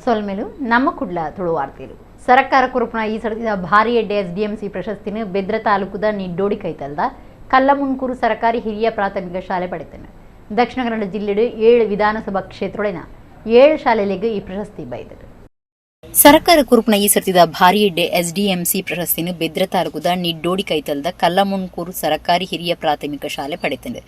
ಸೊಲ್ಮೆಲು. ನಮ್ಮ ಕುಡ್ಲ ತುಳುವಾರ್ತೆಲು. ಸರಕಾರ ಕುರುಪುನ ಈ ಸರ್ತಿದ ಭಾರಿ ಎಡ್ಡೆ ಎಸ್ಡಿಎಂಸಿ ಪ್ರಶಸ್ತಿನ ಬೆದ್ರ ತಾಲೂಕುದ ನಿಡ್ಡೋಡಿ ಕೈತಲ್ದ ಕಲ್ಲಮುನ್ಕೂರು ಸರಕಾರಿ ಹಿರಿಯ ಪ್ರಾಥಮಿಕ ಶಾಲೆ ಪಡೆತನು. ದಕ್ಷಿಣ ಕನ್ನಡ ಜಿಲ್ಲೆಡು 7 ವಿಧಾನಸಭಾ ಕ್ಷೇತ್ರೊಳನ 7 ಶಾಲೆಗಳಿಗೆ ಈ ಪ್ರಶಸ್ತಿ ಬೈದರು. ಸರಕಾರ ಕುರುಪುನ ಈ ಸರ್ತಿದ ಭಾರಿ ಎಡ್ಡೆ ಎಸ್ಡಿಎಂಸಿ ಪ್ರಶಸ್ತಿನ ಬೆದ್ರ ತಾಲೂಕುದ ನಿಡ್ಡೋಡಿ ಕೈತಲ್ದ ಕಲ್ಲಮುನ್ಕೂರು ಸರಕಾರಿ ಹಿರಿಯ ಪ್ರಾಥಮಿಕ ಶಾಲೆ ಪಡೆತಂಡು.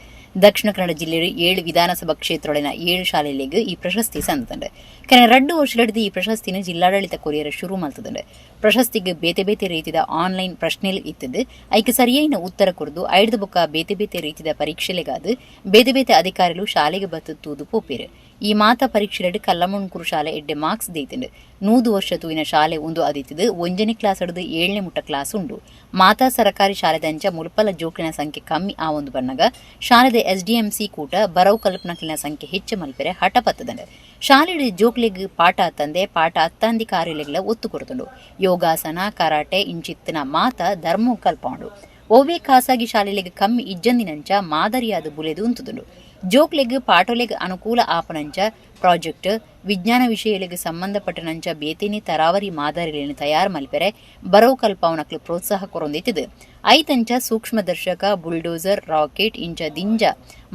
ದಕ್ಷಿಣ ಕನ್ನಡ ಜಿಲ್ಲೆಯ 7 ವಿಧಾನಸಭಾ ಕ್ಷೇತ್ರೊಳನ 7 ಶಾಲೆಗಳಿಗೆ ಈ ಪ್ರಶಸ್ತಿ ಸಂದಂಡು. ಕನೆ 2 ವರ್ಷಲೆಡ್ದು ಈ ಪ್ರಶಸ್ತಿನ ಜಿಲ್ಲಾಡಳಿತ ಕೊರಿಯರ ಶುರು ಮಲ್ತದಂಡು. ಪ್ರಶಸ್ತಿಗೆ ಬೇತೆ ಬೇತೆ ರೀತಿದ ಆನ್ಲೈನ್ ಪ್ರಶ್ನೆಲು ಇತ್ತದು. ಐಕ್ ಸರಿಯಾಯಿನ ಉತ್ತರ ಕೊರ್ದು ಐಡ್ದು ಬೊಕ್ಕ ಬೇತೆ ಬೇತೆ ರೀತಿದ ಪರೀಕ್ಷೆಲೆಗಾದ್ ಬೇತೆ ಬೇತೆ ಅಧಿಕಾರಿಲು ಶಾಲೆಗೆ ಬತ್ತು ತೂದು ಪೋಪೇರು. ಈ ಮಾತ ಪರೀಕ್ಷೆಲೆಡ್ ಕಲ್ಲಮುಣ್ಕೂರು ಶಾಲೆ ಎಡ್ಡೆ ಮಾರ್ಕ್ಸ್ ದೀತಂಡು. 100 ವರ್ಷ ತೂಯಿನ ಶಾಲೆ ಉಂದು ಅದಿತ್ತದು. 1ನೇ ಕ್ಲಾಸ್ ಹಿಡಿದು 7ನೇ ಮುಟ್ಟ ಕ್ಲಾಸ್ ಉಂಡು. ಮಾತಾ ಸರಕಾರಿ ಶಾಲೆದಂಚ ಮುಲ್ಪಲ ಜೋಕ್ಲಿನ ಸಂಖ್ಯೆ ಕಮ್ಮಿ ಆವೊಂದು ಬನ್ನಗ ಶಾಲೆದ ಎಸ್ಡಿಎಂಸಿ ಕೂಟ ಬರವು ಕಲ್ಪನಕ್ಲಿನ ಸಂಖ್ಯೆ ಹೆಚ್ಚು ಮಲ್ಪೆರೆ ಹಠ ಪತ್ತದಂಡು. ಶಾಲೆಡ್ ಜೋಕ್ಲೆಗ್ ಪಾಠ ಅತ್ತಂದೆ ಪಾಠ ಅತ್ತಾಂದಿ ಕಾರ್ಯಲೆಗ್ಲ ಒತ್ತು ಕೊರ್ತುಂಡು. ಯೋಗಾಸನ, ಕರಾಟೆ ಇಂಚಿತ್ತಿನ ಮಾತ ಧರ್ಮ ಕಲ್ಪೌಂಡು. ಒವ್ವೇ ಖಾಸಗಿ ಶಾಲೆಲೆಗ್ ಕಮ್ಮಿ ಇಜ್ಜಂದಿನಂಚ ಮಾದರಿಯಾದ ಬುಲೆದು ಉಂತುದುಂಡು. ಜೋಕ್ಲೆಗ್ ಪಾಠೊಲೆಗ್ ಅನುಕೂಲ ಆಪನಂಚ ಪ್ರಾಜೆಕ್ಟ್, ವಿಜ್ಞಾನ ವಿಷಯಲೆಗ್ ಸಂಬಂಧಪಟ್ಟನಂಚ ಬೇತೆನೆ ತರಾವರಿ ಮಾದರಿಗಳನ್ನು ತಯಾರು ಮಲ್ಪೆರೆ ಬರವು ಕಲ್ಪಾವನಕ್ಲು ಪ್ರೋತ್ಸಾಹ ಕೊರೊಂದಿತ್ತಿದು. ಐತಂಚ ಸೂಕ್ಷ್ಮದರ್ಶಕ, ಬುಲ್ಡೋಸರ್, ರಾಕೆಟ್ ಇಂಚ ದಿಂಜ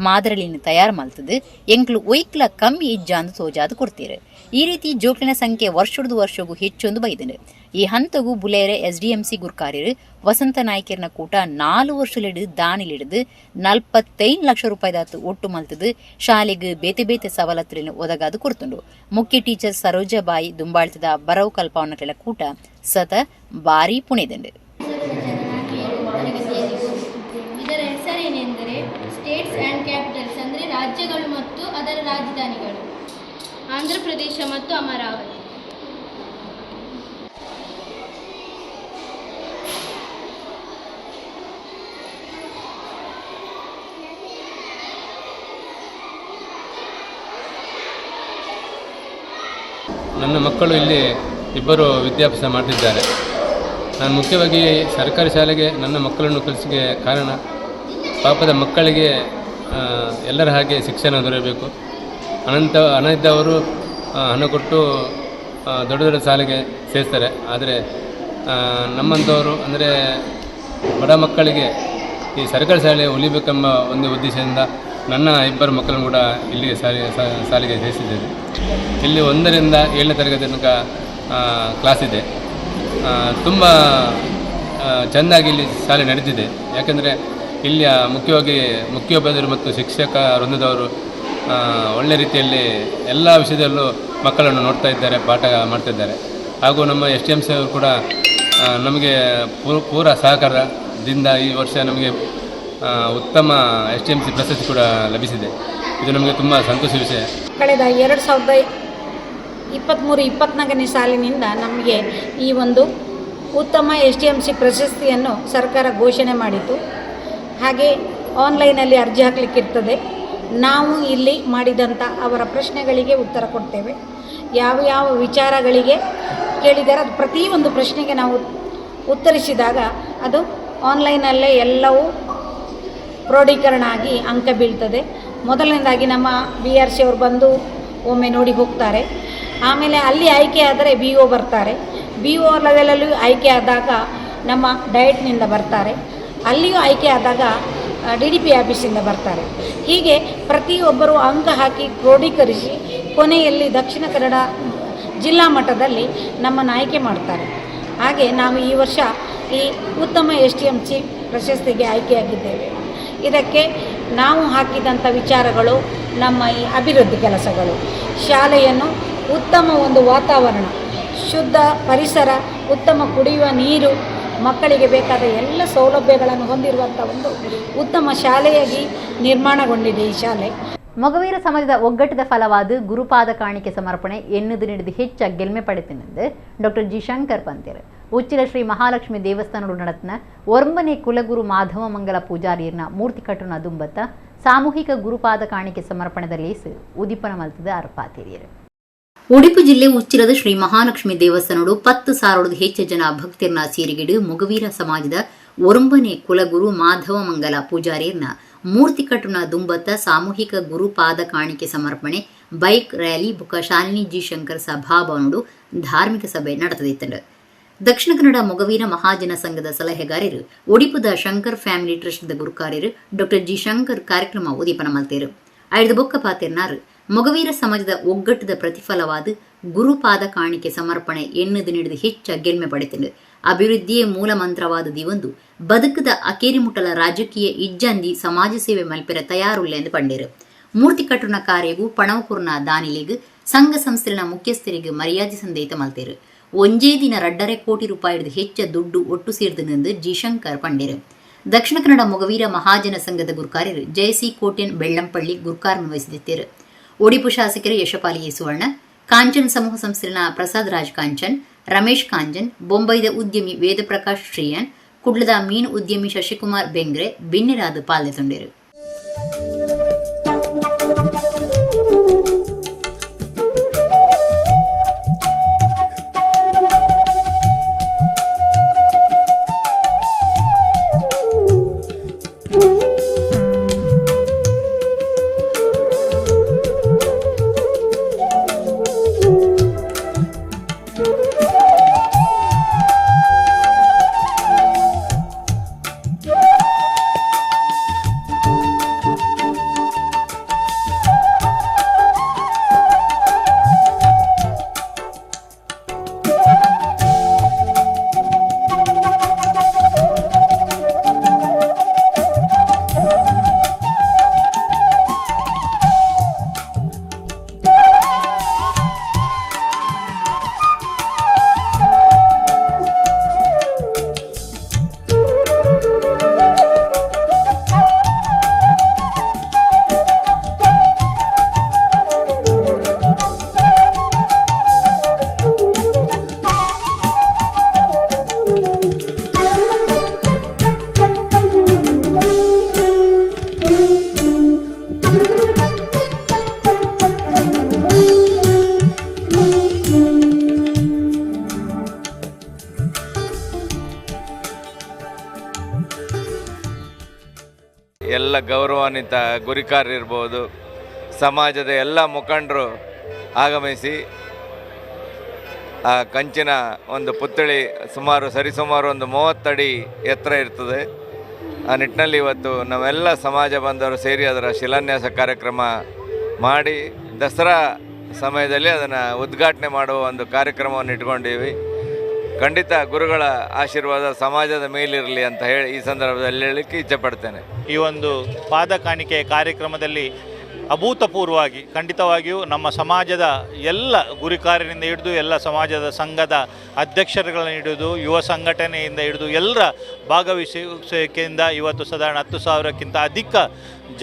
ಮಾದರಿಗಳನ್ನು ತಯಾರು ಮಲ್ತದು ಎಂಕ್ಲು ಒಯ್ಕ್ಲ ಕಮ್ಮಿ ಇಜ್ಜಾಂದು ತೋಜಾದು ಕೊಡ್ತೀರು. ಈ ರೀತಿ ಜೋಕ್ಲಿನ ಸಂಖ್ಯೆ ವರ್ಷದ ವರ್ಷಗೂ ಹೆಚ್ಚೊಂದು ಬೈದನು. ಈ ಹಂತಗೂ ಬುಲೇರೆ ಎಸ್ಡಿಎಂಸಿ ಗುರ್ಕಾರ್ಯರು ವಸಂತ ನಾಯ್ಕರ್ನ ಕೂಟ 4 ವರ್ಷಲಿಡು ದಾನಿಲಿಡಿದು 45 ಲಕ್ಷ ರೂಪಾಯಿದಾತು ಒಟ್ಟು ಮಲ್ತದು ಶಾಲೆಗೆ ಬೇತೆ ಬೇತೆ ಸವಲತ್ತುలను ಒದಗಾದು ಕೊಡ್ತುಂಡು. ಮುಖ್ಯ ಟೀಚರ್ ಸರೋಜಾಬಾಯಿ ದುಂಬಾಳ್ತದ ಬರವು ಕಲ್ಪಾವನಕ್ಲೆನ ಕೂಟ ಸತ ಬಾರಿ ಪುಣೆದಂಡು. ತರಗತಿಯಲ್ಲಿ ಓದುತ್ತಿದ್ದೇನೆ. ಇದರ ಹೆಸರೇನೆಂದರೆ ಸ್ಟೇಟ್ಸ್ ಆ್ಯಂಡ್ ಕ್ಯಾಪಿಟಲ್ಸ್, ಅಂದರೆ ರಾಜ್ಯಗಳು ಮತ್ತು ಅದರ ರಾಜಧಾನಿಗಳು. ಆಂಧ್ರ ಪ್ರದೇಶ ಮತ್ತು ಅಮರಾವತಿ. ನನ್ನ ಮಕ್ಕಳು ಇಲ್ಲಿ ಇಬ್ಬರು ವಿದ್ಯಾಭ್ಯಾಸ ಮಾಡ್ತಿದ್ದಾರೆ. ನಾನು ಮುಖ್ಯವಾಗಿ ಸರ್ಕಾರಿ ಶಾಲೆಗೆ ನನ್ನ ಮಕ್ಕಳನ್ನು ಕಳಿಸಲಿಕ್ಕೆ ಕಾರಣ, ಪಾಪದ ಮಕ್ಕಳಿಗೆ ಎಲ್ಲರ ಹಾಗೆ ಶಿಕ್ಷಣ ದೊರೆಯಬೇಕು. ಅನಂತ ಹಣ ಇದ್ದವರು ಹಣ ಕೊಟ್ಟು ದೊಡ್ಡ ದೊಡ್ಡ ಶಾಲೆಗೆ ಸೇರಿಸ್ತಾರೆ. ಆದರೆ ನಮ್ಮಂಥವರು, ಅಂದರೆ ಬಡ ಮಕ್ಕಳಿಗೆ ಈ ಸರ್ಕಾರಿ ಶಾಲೆ ಒಲಿಬೇಕೆಂಬ ಒಂದು ಉದ್ದೇಶದಿಂದ ನನ್ನ ಇಬ್ಬರು ಮಕ್ಕಳನ್ನು ಕೂಡ ಇಲ್ಲಿಗೆ ಶಾಲೆಗೆ ಸೇರಿಸಿದ್ದೇನೆ. ಇಲ್ಲಿ 1ರಿಂದ 7ನೇ ತರಗತಿ ತನಕ ಕ್ಲಾಸ್ ಇದೆ. ತುಂಬ ಚೆನ್ನಾಗಿ ಇಲ್ಲಿ ಶಾಲೆ ನಡೀತಿದೆ. ಯಾಕೆಂದರೆ ಇಲ್ಲಿಯ ಮುಖ್ಯವಾಗಿ ಮುಖ್ಯೋಪಾಧ್ಯಾಯರು ಮತ್ತು ಶಿಕ್ಷಕ ವೃಂದದವರು ಒಳ್ಳೆ ರೀತಿಯಲ್ಲಿ ಎಲ್ಲ ವಿಷಯದಲ್ಲೂ ಮಕ್ಕಳನ್ನು ನೋಡ್ತಾ ಇದ್ದಾರೆ, ಪಾಠ ಮಾಡ್ತಿದ್ದಾರೆ. ಹಾಗೂ ನಮ್ಮ ಎಸ್ ಡಿ ಎಮ್ ಸಿ ಅವರು ಕೂಡ ನಮಗೆ ಪೂರ ಸಹಕಾರದಿಂದ ಈ ವರ್ಷ ನಮಗೆ ಉತ್ತಮ ಎಸ್ ಡಿ ಎಮ್ ಸಿ ಪ್ರಶಸ್ತಿ ಕೂಡ ಲಭಿಸಿದೆ. ಇದು ನಮಗೆ ತುಂಬ ಸಂತೋಷ ವಿಷಯ. ಕಳೆದ 2023-24ನೇ ಸಾಲಿನಿಂದ ನಮಗೆ ಈ ಒಂದು ಉತ್ತಮ ಎಸ್ ಡಿ ಎಮ್ ಸಿ ಪ್ರಶಸ್ತಿಯನ್ನು ಸರ್ಕಾರ ಘೋಷಣೆ ಮಾಡಿತು. ಹಾಗೆ ಆನ್ಲೈನಲ್ಲಿ ಅರ್ಜಿ ಹಾಕಲಿಕ್ಕಿರ್ತದೆ. ನಾವು ಇಲ್ಲಿ ಮಾಡಿದಂಥ ಅವರ ಪ್ರಶ್ನೆಗಳಿಗೆ ಉತ್ತರ ಕೊಡ್ತೇವೆ. ಯಾವ ಯಾವ ವಿಚಾರಗಳಿಗೆ ಕೇಳಿದರೆ ಅದು ಪ್ರತಿಯೊಂದು ಪ್ರಶ್ನೆಗೆ ನಾವು ಉತ್ತರಿಸಿದಾಗ ಅದು ಆನ್ಲೈನಲ್ಲೇ ಎಲ್ಲವೂ ಕ್ರೋಢೀಕರಣ ಆಗಿ ಅಂಕ ಬೀಳ್ತದೆ. ಮೊದಲನೇದಾಗಿ ನಮ್ಮ ಬಿ ಆರ್ ಸಿ ಅವರು ಬಂದು ಒಮ್ಮೆ ನೋಡಿ ಹೋಗ್ತಾರೆ. ಆಮೇಲೆ ಅಲ್ಲಿ ಆಯ್ಕೆ ಆದರೆ ಬಿ ಒ ಬರ್ತಾರೆ. ಬಿ ಒ ಲೆವೆಲಲ್ಲೂ ಆಯ್ಕೆ ಆದಾಗ ನಮ್ಮ ಡಯಟ್ನಿಂದ ಬರ್ತಾರೆ. ಅಲ್ಲಿಯೂ ಆಯ್ಕೆ ಆದಾಗ ಡಿ ಡಿ ಪಿ ಆಫೀಸಿಂದ ಬರ್ತಾರೆ. ಹೀಗೆ ಪ್ರತಿಯೊಬ್ಬರು ಅಂಕ ಹಾಕಿ ಕ್ರೋಢೀಕರಿಸಿ ಕೊನೆಯಲ್ಲಿ ದಕ್ಷಿಣ ಕನ್ನಡ ಜಿಲ್ಲಾ ಮಟ್ಟದಲ್ಲಿ ನಮ್ಮನ್ನು ಆಯ್ಕೆ ಮಾಡ್ತಾರೆ. ಹಾಗೆ ನಾವು ಈ ವರ್ಷ ಈ ಉತ್ತಮ ಎಸ್ ಡಿ ಎಮ್ ಸಿ ಪ್ರಶಸ್ತಿಗೆ ಆಯ್ಕೆಯಾಗಿದ್ದೇವೆ. ಇದಕ್ಕೆ ನಾವು ಹಾಕಿದಂಥ ವಿಚಾರಗಳು ನಮ್ಮ ಈ ಅಭಿವೃದ್ಧಿ ಕೆಲಸಗಳು, ಶಾಲೆಯನ್ನು ಉತ್ತಮ ಒಂದು ವಾತಾವರಣ, ಶುದ್ಧ ಪರಿಸರ, ಉತ್ತಮ ಕುಡಿಯುವ ನೀರು, ಮಕ್ಕಳಿಗೆ ಬೇಕಾದ ಎಲ್ಲ ಸೌಲಭ್ಯಗಳನ್ನು ಹೊಂದಿರುವಂಥ ಒಂದು ಉತ್ತಮ ಶಾಲೆಯಾಗಿ ನಿರ್ಮಾಣಗೊಂಡಿದೆ ಈ ಶಾಲೆ. ಮೊಗವೀರ ಸಮಾಜದ ಒಗ್ಗಟ್ಟದ ಫಲವಾದ ಗುರುಪಾದ ಕಾಣಿಕೆ ಸಮರ್ಪಣೆ ಎನ್ನುದು ನಡೆದು ಹೆಚ್ಚ ಗೆಲ್ಮೆ ಪಡೆತಿನಂದು ಡಾಕ್ಟರ್ ಜಿ ಶಂಕರ್ ಪಂತೇರ್. ಉಚ್ಚಿಲ ಶ್ರೀ ಮಹಾಲಕ್ಷ್ಮಿ ದೇವಸ್ಥಾನಡು ನಡತ್ನ 9ನೇ ಕುಲಗುರು ಮಾಧವ ಮಂಗಲ ಪೂಜಾರಿಯರ್ನ ಮೂರ್ತಿ ಕಟ್ಟುನ ದುಂಬತ್ತ ಸಾಮೂಹಿಕ ಗುರುಪಾದ ಕಾಣಿಕೆ ಸಮರ್ಪಣೆದಲ್ಲಿ ಉದಿಪನ ಮಲ್ತದ ಅರ್ಪಾತಿರಿಯರು. ಉಡುಪಿ ಜಿಲ್ಲೆ ಉಚ್ಚಿಲದ ಶ್ರೀ ಮಹಾಲಕ್ಷ್ಮಿ ದೇವಸ್ಥಾನಡು 10,000 ಹೆಚ್ಚು ಜನ ಭಕ್ತಿರ್ನ ಸೇರಿಗಿಡು ಮೊಗವೀರ ಸಮಾಜದ ಒರುಂಬನೆ ಕುಲಗುರು ಮಾಧವ ಮಂಗಲ ಪೂಜಾರಿಯರ್ನ ಮೂರ್ತಿ ಕಟ್ಟುನ ದುಂಬತ್ತ ಸಾಮೂಹಿಕ ಗುರುಪಾದ ಕಾಣಿಕೆ ಸಮರ್ಪಣೆ ಬೈಕ್ ರ್ಯಾಲಿ ಬುಕ್ಕ ಶಾಲಿನಿ ಜಿ ಶಂಕರ್ ಸಭಾಭವನಡು ಧಾರ್ಮಿಕ ಸಭೆ ನಡೆದಿತ್ತು. ದಕ್ಷಿಣ ಕನ್ನಡ ಮೊಗವೀರ ಮಹಾಜನ ಸಂಘದ ಸಲಹೆಗಾರರು, ಒಡಿಪುದ ಶಂಕರ್ ಫ್ಯಾಮಿಲಿ ಟ್ರಸ್ಟ್ದ ಗುರುಕಾರ್ಯರು ಡಾಕ್ಟರ್ ಜಿ ಶಂಕರ್ ಕಾರ್ಯಕ್ರಮ ಉದೀಪನ ಮಲ್ತೇರು. ಐದು ಬೊಕ್ಕ ಪಾತೆರ್ನಾರು, ಮೊಗವೀರ ಸಮಾಜದ ಒಗ್ಗಟ್ಟದ ಪ್ರತಿಫಲವಾದ ಗುರುಪಾದ ಕಾಣಿಕೆ ಸಮರ್ಪಣೆ ಎಣ್ಣದು ನೀಡಿದ ಹೆಚ್ಚ ಗೆಲ್ಮೆ ಪಡೆತಂಡು. ಅಭಿವೃದ್ಧಿಯೇ ಮೂಲ ಮಂತ್ರವಾದ ದಿವೊಂದು ಬದುಕದ ಅಕೇರಿ ಮುಟ್ಟಲ ರಾಜಕೀಯ ಇಜ್ಜಂದಿ ಸಮಾಜ ಸೇವೆ ಮಲ್ಪೆರ ತಯಾರುಲ್ಲ ಎಂದು ಪಂಡೇರು. ಮೂರ್ತಿ ಕಟ್ಟುನ ಕಾರ್ಯಗೂ ಪಣವಕುರ್ನ ದಾನಿಲೆಗ್, ಸಂಘ ಸಂಸ್ಥೆನ ಮುಖ್ಯಸ್ಥರಿಗೆ ಮರ್ಯಾದೆ ಸಂದೇತ ಮಲ್ತೇರು. ಒಂಜೇ ದಿನ 2.5 ಕೋಟಿ ರೂಪಾಯಿ ಹೆಚ್ಚ ದುಡ್ಡು ಒಟ್ಟು ಸೇರ್ದು ಜಿ ಶಂಕರ್ ಪಂಡೇರು. ದಕ್ಷಿಣ ಕನ್ನಡ ಮೊಗವೀರ ಮಹಾಜನ ಸಂಘದ ಗುರುಕಾರ್ಯರು ಜಯಸಿ ಕೋಟ್ಯನ್ ಬೆಳ್ಳಂಪಳ್ಳಿ ಗುರುಕಾರನ್ನು ವಹಿಸಿದ್ದರು. ಒಡಿಪು ಶಾಸಕರು ಯಶಪಾಲಿ ಸುವರ್ಣ, ಕಾಂಚನ್ ಸಮೂಹ ಸಂಸ್ಥೆನ ಪ್ರಸಾದ್ ರಾಜ್ ಕಾಂಚನ್, ರಮೇಶ್ ಕಾಂಚನ್, ಬೊಂಬೈದ ಉದ್ಯಮಿ ವೇದಪ್ರಕಾಶ್ ಶ್ರೀಯನ್, ಕುಡ್ಲದ ಮೀನು ಉದ್ಯಮಿ ಶಶಿಕುಮಾರ್ ಬೆಂಗ್ರೆ ಬಿನ್ನೆರಾದ ಪಾಲ್ಗೊಂಡರು. ಎಲ್ಲ ಗೌರವಾನ್ವಿತ ಗುರಿಕಾರರಿರ್ಬೋದು, ಸಮಾಜದ ಎಲ್ಲ ಮುಖಂಡರು ಆಗಮಿಸಿ ಆ ಕಂಚಿನ ಒಂದು ಪುತ್ಥಳಿ ಸುಮಾರು ಸರಿಸುಮಾರು ಒಂದು 30 ಅಡಿ ಎತ್ತರ ಇರ್ತದೆ. ಆ ನಿಟ್ಟಿನಲ್ಲಿ ಇವತ್ತು ನಾವೆಲ್ಲ ಸಮಾಜ ಬಾಂಧವರು ಸೇರಿ ಅದರ ಶಿಲಾನ್ಯಾಸ ಕಾರ್ಯಕ್ರಮ ಮಾಡಿ, ದಸರಾ ಸಮಯದಲ್ಲಿ ಅದನ್ನು ಉದ್ಘಾಟನೆ ಮಾಡುವ ಒಂದು ಕಾರ್ಯಕ್ರಮವನ್ನು ಇಟ್ಕೊಂಡಿವಿ. ಖಂಡಿತ ಗುರುಗಳ ಆಶೀರ್ವಾದ ಸಮಾಜದ ಮೇಲಿರಲಿ ಅಂತ ಹೇಳಿ ಈ ಸಂದರ್ಭದಲ್ಲಿ ಹೇಳಲಿಕ್ಕೆ ಇಚ್ಛೆ ಪಡ್ತೇನೆ. ಈ ಒಂದು ಪಾದಕಾಣಿಕೆ ಕಾರ್ಯಕ್ರಮದಲ್ಲಿ ಅಭೂತಪೂರ್ವವಾಗಿ ಖಂಡಿತವಾಗಿಯೂ ನಮ್ಮ ಸಮಾಜದ ಎಲ್ಲ ಗುರಿಕಾರರಿಂದ ಹಿಡಿದು, ಎಲ್ಲ ಸಮಾಜದ ಸಂಘದ ಅಧ್ಯಕ್ಷರುಗಳನ್ನು ಹಿಡಿದು, ಯುವ ಸಂಘಟನೆಯಿಂದ ಹಿಡಿದು ಎಲ್ಲರ ಭಾಗವಹಿಸುವಿಕೆಯಿಂದ ಇವತ್ತು ಸಾಧಾರಣ 10,000ಕ್ಕಿಂತ ಅಧಿಕ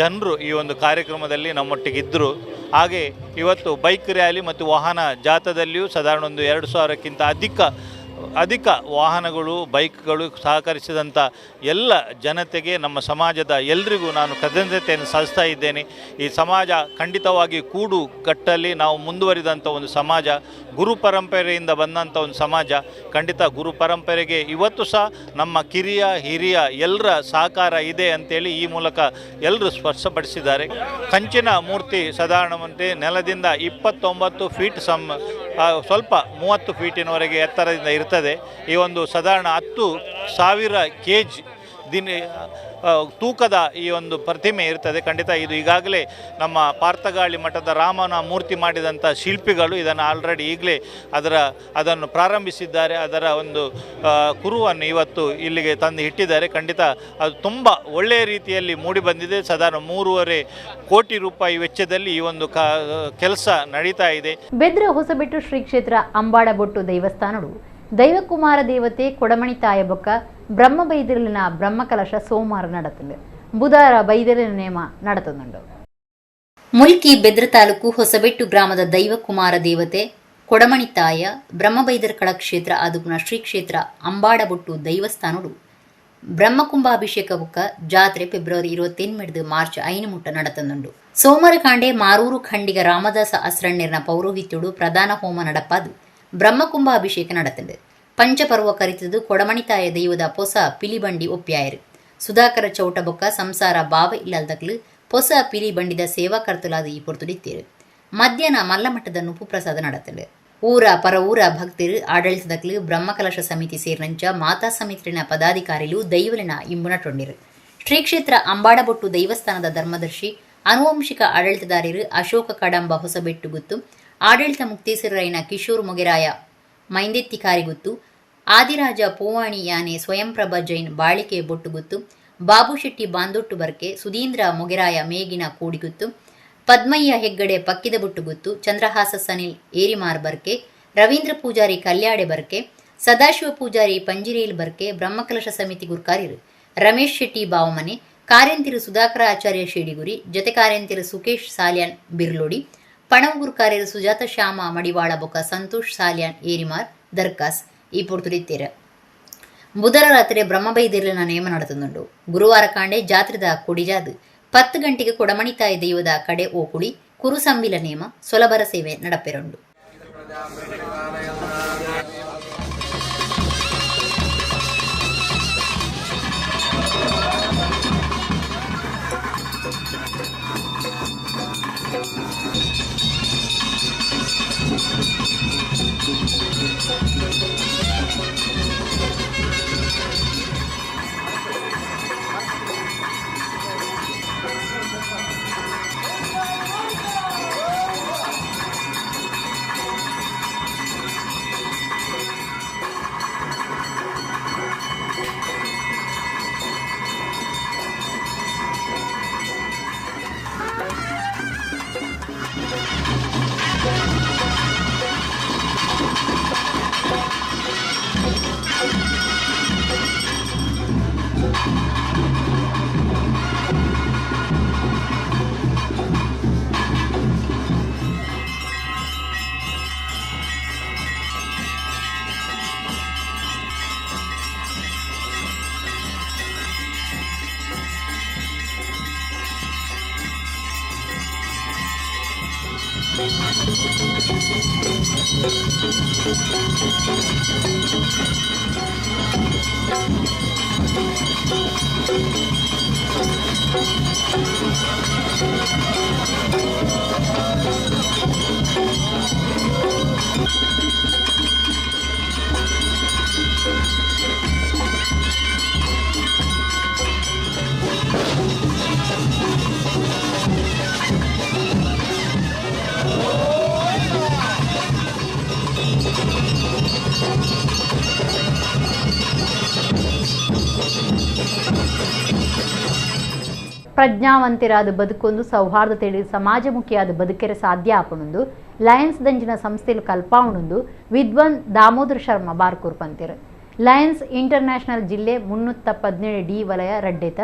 ಜನರು ಈ ಒಂದು ಕಾರ್ಯಕ್ರಮದಲ್ಲಿ ನಮ್ಮೊಟ್ಟಿಗಿದ್ದರು. ಹಾಗೆ ಇವತ್ತು ಬೈಕ್ ರ್ಯಾಲಿ ಮತ್ತು ವಾಹನ ಜಾಥಾದಲ್ಲಿಯೂ ಸಾಧಾರಣ ಒಂದು 2,000ಕ್ಕಿಂತ ಅಧಿಕ ಅಧಿಕ ವಾಹನಗಳು, ಬೈಕ್ಗಳು ಸಹಕರಿಸಿದಂಥ ಎಲ್ಲ ಜನತೆಗೆ, ನಮ್ಮ ಸಮಾಜದ ಎಲ್ರಿಗೂ ನಾನು ಕೃತಜ್ಞತೆಯನ್ನು ಸಲ್ಲಿಸ್ತಾ ಇದ್ದೇನೆ. ಈ ಸಮಾಜ ಖಂಡಿತವಾಗಿ ಕೂಡು ಕಟ್ಟಲ್ಲಿ ನಾವು ಮುಂದುವರಿದಂಥ ಒಂದು ಸಮಾಜ, ಗುರು ಪರಂಪರೆಯಿಂದ ಬಂದಂಥ ಒಂದು ಸಮಾಜ. ಖಂಡಿತ ಗುರು ಪರಂಪರೆಗೆ ಇವತ್ತು ಸಹ ನಮ್ಮ ಕಿರಿಯ ಹಿರಿಯ ಎಲ್ಲರ ಸಹಕಾರ ಇದೆ ಅಂತೇಳಿ ಈ ಮೂಲಕ ಎಲ್ಲರೂ ಸ್ಪಷ್ಟಪಡಿಸಿದ್ದಾರೆ. ಕಂಚಿನ ಮೂರ್ತಿ ಸಾಧಾರಣವಂತೆ ನೆಲದಿಂದ 29 ಫೀಟ್ ಸ್ವಲ್ಪ 30 ಫೀಟಿನವರೆಗೆ ಎತ್ತರದಿಂದ ಇರ್ತದೆ. ಈ ಒಂದು ಸಾಧಾರಣ 10,000 ಕೆಜಿ ದಿನ ತೂಕದ ಈ ಒಂದು ಪ್ರತಿಮೆ ಇರ್ತದೆ. ಖಂಡಿತ ಇದು ಈಗಾಗಲೇ ನಮ್ಮ ಪಾರ್ತಗಾಳಿ ಮಠದ ರಾಮನ ಮೂರ್ತಿ ಮಾಡಿದಂಥ ಶಿಲ್ಪಿಗಳು ಇದನ್ನು ಆಲ್ರೆಡಿ ಈಗಲೇ ಅದನ್ನು ಪ್ರಾರಂಭಿಸಿದ್ದಾರೆ. ಅದರ ಒಂದು ಕುರುವನ್ನು ಇವತ್ತು ಇಲ್ಲಿಗೆ ತಂದು ಇಟ್ಟಿದ್ದಾರೆ. ಖಂಡಿತ ಅದು ತುಂಬ ಒಳ್ಳೆಯ ರೀತಿಯಲ್ಲಿ ಮೂಡಿ ಬಂದಿದೆ. ಸಾಧಾರಣ 3.5 ಕೋಟಿ ರೂಪಾಯಿ ವೆಚ್ಚದಲ್ಲಿ ಈ ಒಂದು ಕೆಲಸ ನಡೀತಾ ಇದೆ. ಬೆದ್ರ ಹೊಸಬೆಟ್ಟು ಶ್ರೀ ಕ್ಷೇತ್ರ ಅಂಬಾಡಬೊಟ್ಟು ದೇವಸ್ಥಾನಡು ದೈವಕುಮಾರ ದೇವತೆ ಕೊಡಮಣಿ ತಾಯ ಬೊಕ್ಕ ಬ್ರಹ್ಮ ಬೈದಿರಲಿನ ಬ್ರಹ್ಮಕಲಶ ಸೋಮವಾರ നടത്തുന്നുണ്ട്. ಬುಧವಾರ ಬೈದಿರಲಿನ ನೇಮ നടത്തുന്നുണ്ട്. ಮುಲ್ಕಿ ಬೆದ್ರ ತಾಲೂಕು ಹೊಸಬೆಟ್ಟು ಗ್ರಾಮದ ದೈವಕುಮಾರ ದೇವತೆ ಕೊಡಮಣಿತಾಯ ಬ್ರಹ್ಮಬೈದರ್ಕಳ ಕ್ಷೇತ್ರ ಆದುಪುನ ಶ್ರೀ ಕ್ಷೇತ್ರ ಅಂಬಾಡಬೊಟ್ಟು ದೈವಸ್ಥಾನಡು ಬ್ರಹ್ಮಕುಂಭಾಭಿಷೇಕ ಬುಕ್ಕ ಜಾತ್ರೆ ಫೆಬ್ರವರಿ 28 ಮಾರ್ಚ್ 5 ಮುಟ್ಟ നടത്തുന്നുണ്ട്. ಸೋಮರಕಾಂಡೆ ಮಾರೂರು ಖಂಡಿಗ ರಾಮದಾಸ ಅಸ್ರಣ್ಯರ್ನ ಪೌರೋಹಿತ್ಯುಡು ಪ್ರಧಾನ ಹೋಮ നടപ്പാದು ಬ್ರಹ್ಮಕುಂಭಾಭಿಷೇಕ നടത്തുന്നുണ്ട്. ಪಂಚಪರ್ವ ಕರಿತದು ಕೊಡಮಣಿತಾಯ ದೈವದ ಪೊಸ ಪಿಲಿಬಂಡಿ ಒಪ್ಪ್ಯಾಯೆರ್. ಸುಧಾಕರ ಚೌಟ ಬೊಕ್ಕ ಸಂಸಾರ ಬಾವ ಇಲ್ಲಲ್ದಕ್ಲು ಪೊಸ ಪಿಲಿಬಂಡಿದ ಸೇವಾಕರ್ತುಲಾದ್ ಈ ಪೊರ್ತುಡಿತ್ತೆರ್. ಮಧ್ಯಾಹ್ನ ಮಲ್ಲಮಟ್ಟದ ನುಪ್ಪು ಪ್ರಸಾದ ನಡತ್ಂಡ್. ಊರ ಪರ ಊರ ಭಕ್ತೆರ್, ಆಡಳಿತದಕ್ಲು, ಬ್ರಹ್ಮಕಲಶ ಸಮಿತಿ ಸೇರಿನಂಚ ಮಾತಾ ಸಮಿತಿನ ಪದಾಧಿಕಾರಿಲು ದೈವಲೆನ ಇಂಬು ನಟೊಂಡೆರ್. ಶ್ರೀ ಕ್ಷೇತ್ರ ಅಂಬಾಡಬೊಟ್ಟು ದೈವಸ್ಥಾನದ ಧರ್ಮದರ್ಶಿ ಆನುವಂಶಿಕ ಆಡಳಿತದಾರರು ಅಶೋಕ ಕಡಂಬ ಹೊಸಬೆಟ್ಟು ಗುತ್ತು, ಆಡಳಿತ ಮುಕ್ತೇಸರರಾಯಿನ ಕಿಶೋರ್ ಮೊಗೆರಾಯ ಮೈಂದೆತ್ತಿಕಾರಿಗುತ್ತು, ಆದಿರಾಜ ಪೂವಾಣಿ ಯಾನೆ ಸ್ವಯಂಪ್ರಭ ಜೈನ್ ಬಾಳಿಕೆ ಬೊಟ್ಟುಗುತ್ತು, ಬಾಬು ಶೆಟ್ಟಿ ಬಾಂದೊಟ್ಟು ಬರ್ಕೆ, ಸುಧೀಂದ್ರ ಮೊಗೆರಾಯ ಮೇಗಿನ ಕೂಡಿಗುತ್ತು, ಪದ್ಮಯ್ಯ ಹೆಗ್ಗಡೆ ಪಕ್ಕಿದ ಬೊಟ್ಟುಗುತ್ತು, ಚಂದ್ರಹಾಸ ಸನಿಲ್ ಏರಿಮಾರ್ ಬರ್ಕೆ, ರವೀಂದ್ರ ಪೂಜಾರಿ ಕಲ್ಯಾಡೆ ಬರ್ಕೆ, ಸದಾಶಿವ ಪೂಜಾರಿ ಪಂಜಿರೇಲ್ ಬರ್ಕೆ, ಬ್ರಹ್ಮಕಲಶ ಸಮಿತಿ ಗುರ್ಕಾರಿರು ರಮೇಶ್ ಶೆಟ್ಟಿ ಬಾವಮನೆ, ಕಾರ್ಯಂತಿರು ಸುಧಾಕರ ಆಚಾರ್ಯ ಶೇಡಿಗುರಿ, ಜೊತೆ ಕಾರ್ಯಂತಿರು ಸುಕೇಶ್ ಸಾಲ್ಯಾನ್ ಬಿರ್ಲೋಡಿ, ಪಣವು ಗುರ್ಕಾರ್ಯರು ಸುಜಾತ ಶ್ಯಾಮ ಮಡಿವಾಳ ಬೊಕ ಸಂತೋಷ್ ಸಾಲ್ಯಾನ್ ಏರಿಮಾರ್ ದರ್ಕಾಸ್ ಈ ಪೊರ್ತುಡಿತ್ತೆರ್. ಬುಧರ ರಾತ್ರಿ ಬ್ರಹ್ಮಬೈದಿರ್ಲಿನ ನೇಮ ನಡತುಂಡು. ಗುರುವಾರ ಕಾಂಡೆ ಜಾತ್ರೆದ ಕೊಡಿಜಾದ್ 10 ಗಂಟೆಗೆ ಕೊಡಮಣಿತಾಯಿ ದೈವದ ಕಡೆ ಓಕುಳಿ ಕುರುಸಂಬಿಲ ನೇಮ ಸೊಲಬರ ಸೇವೆ ನಡಪೆರುಂಡು. ಪ್ರಜ್ಞಾವಂತರಾದ ಬದುಕೊಂದು ಸೌಹಾರ್ದತೆಯಲ್ಲಿ ಸಮಾಜಮುಖಿಯಾದ ಬದುಕೆರೆ ಸಾಧ್ಯ ಆಪಣೊಂದು ಲಯನ್ಸ್ ದಂಜಿನ ಸಂಸ್ಥೆಲು ಕಲ್ಪಾವಣೊಂದು ವಿದ್ವಾನ್ ದಾಮೋದರ ಶರ್ಮಾ ಬಾರ್ಕೂರ್ ಪಂತಿರು. ಲಯನ್ಸ್ ಇಂಟರ್ನ್ಯಾಷನಲ್ ಜಿಲ್ಲೆ 317 ಡಿ ವಲಯ ರಡ್ಡೆತ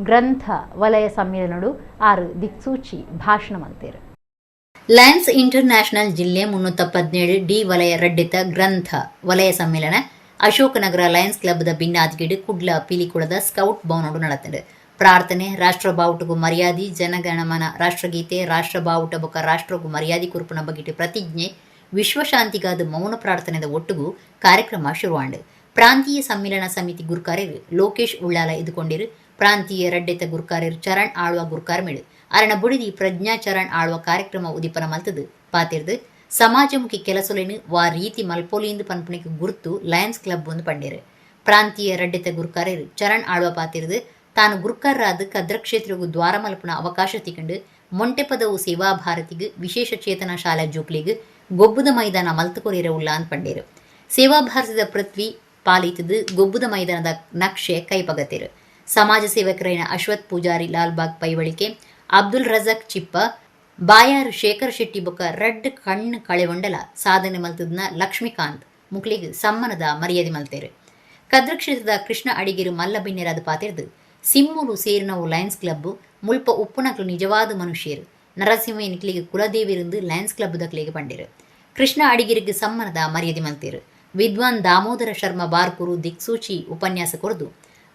ಗ್ರಂಥ ವಲಯ ಸಮ್ಮೇಳನಡು 6 ದಿಕ್ಸೂಚಿ ಭಾಷಣ ಮಲ್ತೇರು. ಲಯನ್ಸ್ ಇಂಟರ್ನ್ಯಾಷನಲ್ ಜಿಲ್ಲೆ 317 ಡಿ ವಲಯ ರಡ್ಡೆತ ಗ್ರಂಥ ವಲಯ ಸಮ್ಮೇಳನ ಅಶೋಕನಗರ ಲಯನ್ಸ್ ಕ್ಲಬ್ದ ಬಿನ್ನಾದ್ಗಿಡು ಕುಡ್ಲ ಪಿಲಿಕುಳದ ಸ್ಕೌಟ್ ಭವನಡು ನಡತಂಡು. ಪ್ರಾರ್ಥನೆ, ರಾಷ್ಟ್ರ ಬಾವುಟಗೂ ಮರ್ಯಾದೆ, ಜನಗಣಮನ ರಾಷ್ಟ್ರಗೀತೆ, ರಾಷ್ಟ್ರ ಬಾವುಟ ಬೊಕ ರಾಷ್ಟ್ರಗೂ ಮರ್ಯಾದೆ ಕುರುಪುನ ಬಗೆಟ್ ಪ್ರತಿಜ್ಞೆ, ವಿಶ್ವಶಾಂತಿಗಾದ ಮೌನ ಪ್ರಾರ್ಥನೆದ ಒಟ್ಟುಗು ಕಾರ್ಯಕ್ರಮ ಶುರುವಾಂಡು. ಪ್ರಾಂತೀಯ ಸಮ್ಮೇಳನ ಸಮಿತಿ ಗುರ್ಕಾರ್ಯರು ಲೋಕೇಶ್ ಉಳ್ಳಾಲ ಎದುಕೊಂಡಿರು. ಪ್ರಾಂತೀಯ ರಡ್ಡೆತ ಗುರ್ಕಾರ್ಯರು ಚರಣ್ ಆಳ್ವ ಗುರ್ಕಾರ್ಮೇಳು ಅರಣ ಬುಡಿದಿ ಪ್ರಜ್ಞಾ ಚರಣ್ ಆಳ್ವ ಕಾರ್ಯಕ್ರಮ ಉದಿಪನ ಮಲ್ತದು ಪಾತಿರ್ದು ಸಮಾಜಮುಖಿ ಕೆಲಸೊಲೆನು ವಾ ರೀತಿ ಮಲ್ಪೊಲಿಂದು ಪನ್ಪುಣಿಗೆ ಗುರ್ತು ಲಯನ್ಸ್ ಕ್ಲಬ್ ಒಂದು ಪಂಡೇರು. ಪ್ರಾಂತೀಯ ರಡ್ಡೆತ ಗುರ್ಕಾರ್ಯರು ಚರಣ್ ಆಳ್ವ ಪಾತಿರ್ದು ತಾನು ಗುರ್ಕರ್ರಾದ ಕದ್ರ ಕ್ಷೇತ್ರಗೂ ದ್ವಾರಮಲ್ಪನ ಅವಕಾಶ ತಿಕೊಂಡು ಮೊಂಟೆಪದವು ಸೇವಾ ಭಾರತಿಗೆ ವಿಶೇಷ ಚೇತನ ಶಾಲಾ ಜೋಕ್ಲಿಗೆ ಗೊಬ್ಬುದ ಮೈದಾನ ಮಲ್ತುಕೊರಿಯರ ಉಲ್ಲ ಅಂತ ಪಂಡೇರು. ಸೇವಾ ಭಾರತದ ಪೃಥ್ವಿ ಪಾಲಿತದು ಗೊಬ್ಬುದ ಮೈದಾನದ ನಕ್ಷೆ ಕೈಪಗತಿರು. ಸಮಾಜ ಸೇವಕರೈನ ಅಶ್ವಥ್ ಪೂಜಾರಿ ಲಾಲ್ಬಾಗ್ ಪೈವಳಿಕೆ, ಅಬ್ದುಲ್ ರಜಾಕ್ ಚಿಪ್ಪ, ಬಾಯಾರು ಶೇಖರ್ ಶೆಟ್ಟಿ ಬೊಕ್ಕ ರಡ್ಡ್ ಕಣ್ಣು ಕಳೆವಂಡಲ ಸಾಧನೆ ಮಲ್ತದ್ನ ಲಕ್ಷ್ಮೀಕಾಂತ್ ಮುಕ್ಲಿಗೆ ಸಮ್ಮನದ ಮರ್ಯಾದೆ ಮಲ್ತೇರು. ಕದ್ರ ಕ್ಷೇತ್ರದ ಕೃಷ್ಣ ಅಡಿಗೆರು ಮಲ್ಲ ಬಿನ್ನೆರಾದ ಪಾತಿರ್ದು ಸಿಮ್ಮುಲು ಸೇರಿನವು ಲಯನ್ಸ್ ಕ್ಲಬ್ ಮುಲ್ಪ ಉಪ್ಪುನಕ್ಲು ನಿಜವಾದ ಮನುಷ್ಯರು ನರಸಿಂಹ ನಿಕ್ಲಿಗೆ ಕುಲದೇವಿருந்து ಲಯನ್ಸ್ ಕ್ಲಬ್ ದಕ್ಲಿಗೆ ಪಂಡಿರು. ಕೃಷ್ಣ ಅಡಿಗೆರಿಗೆ ಸಮ್ಮನದ ಮರ್ಯಾದೆ ಮಲ್ತೇರು. ವಿದ್ವಾನ್ ದಾಮೋದರ ಶರ್ಮಾ ಬಾರ್ಕೂರು ದಿಕ್ಸೂಚಿ ಉಪನ್ಯಾಸ ಕೊರದು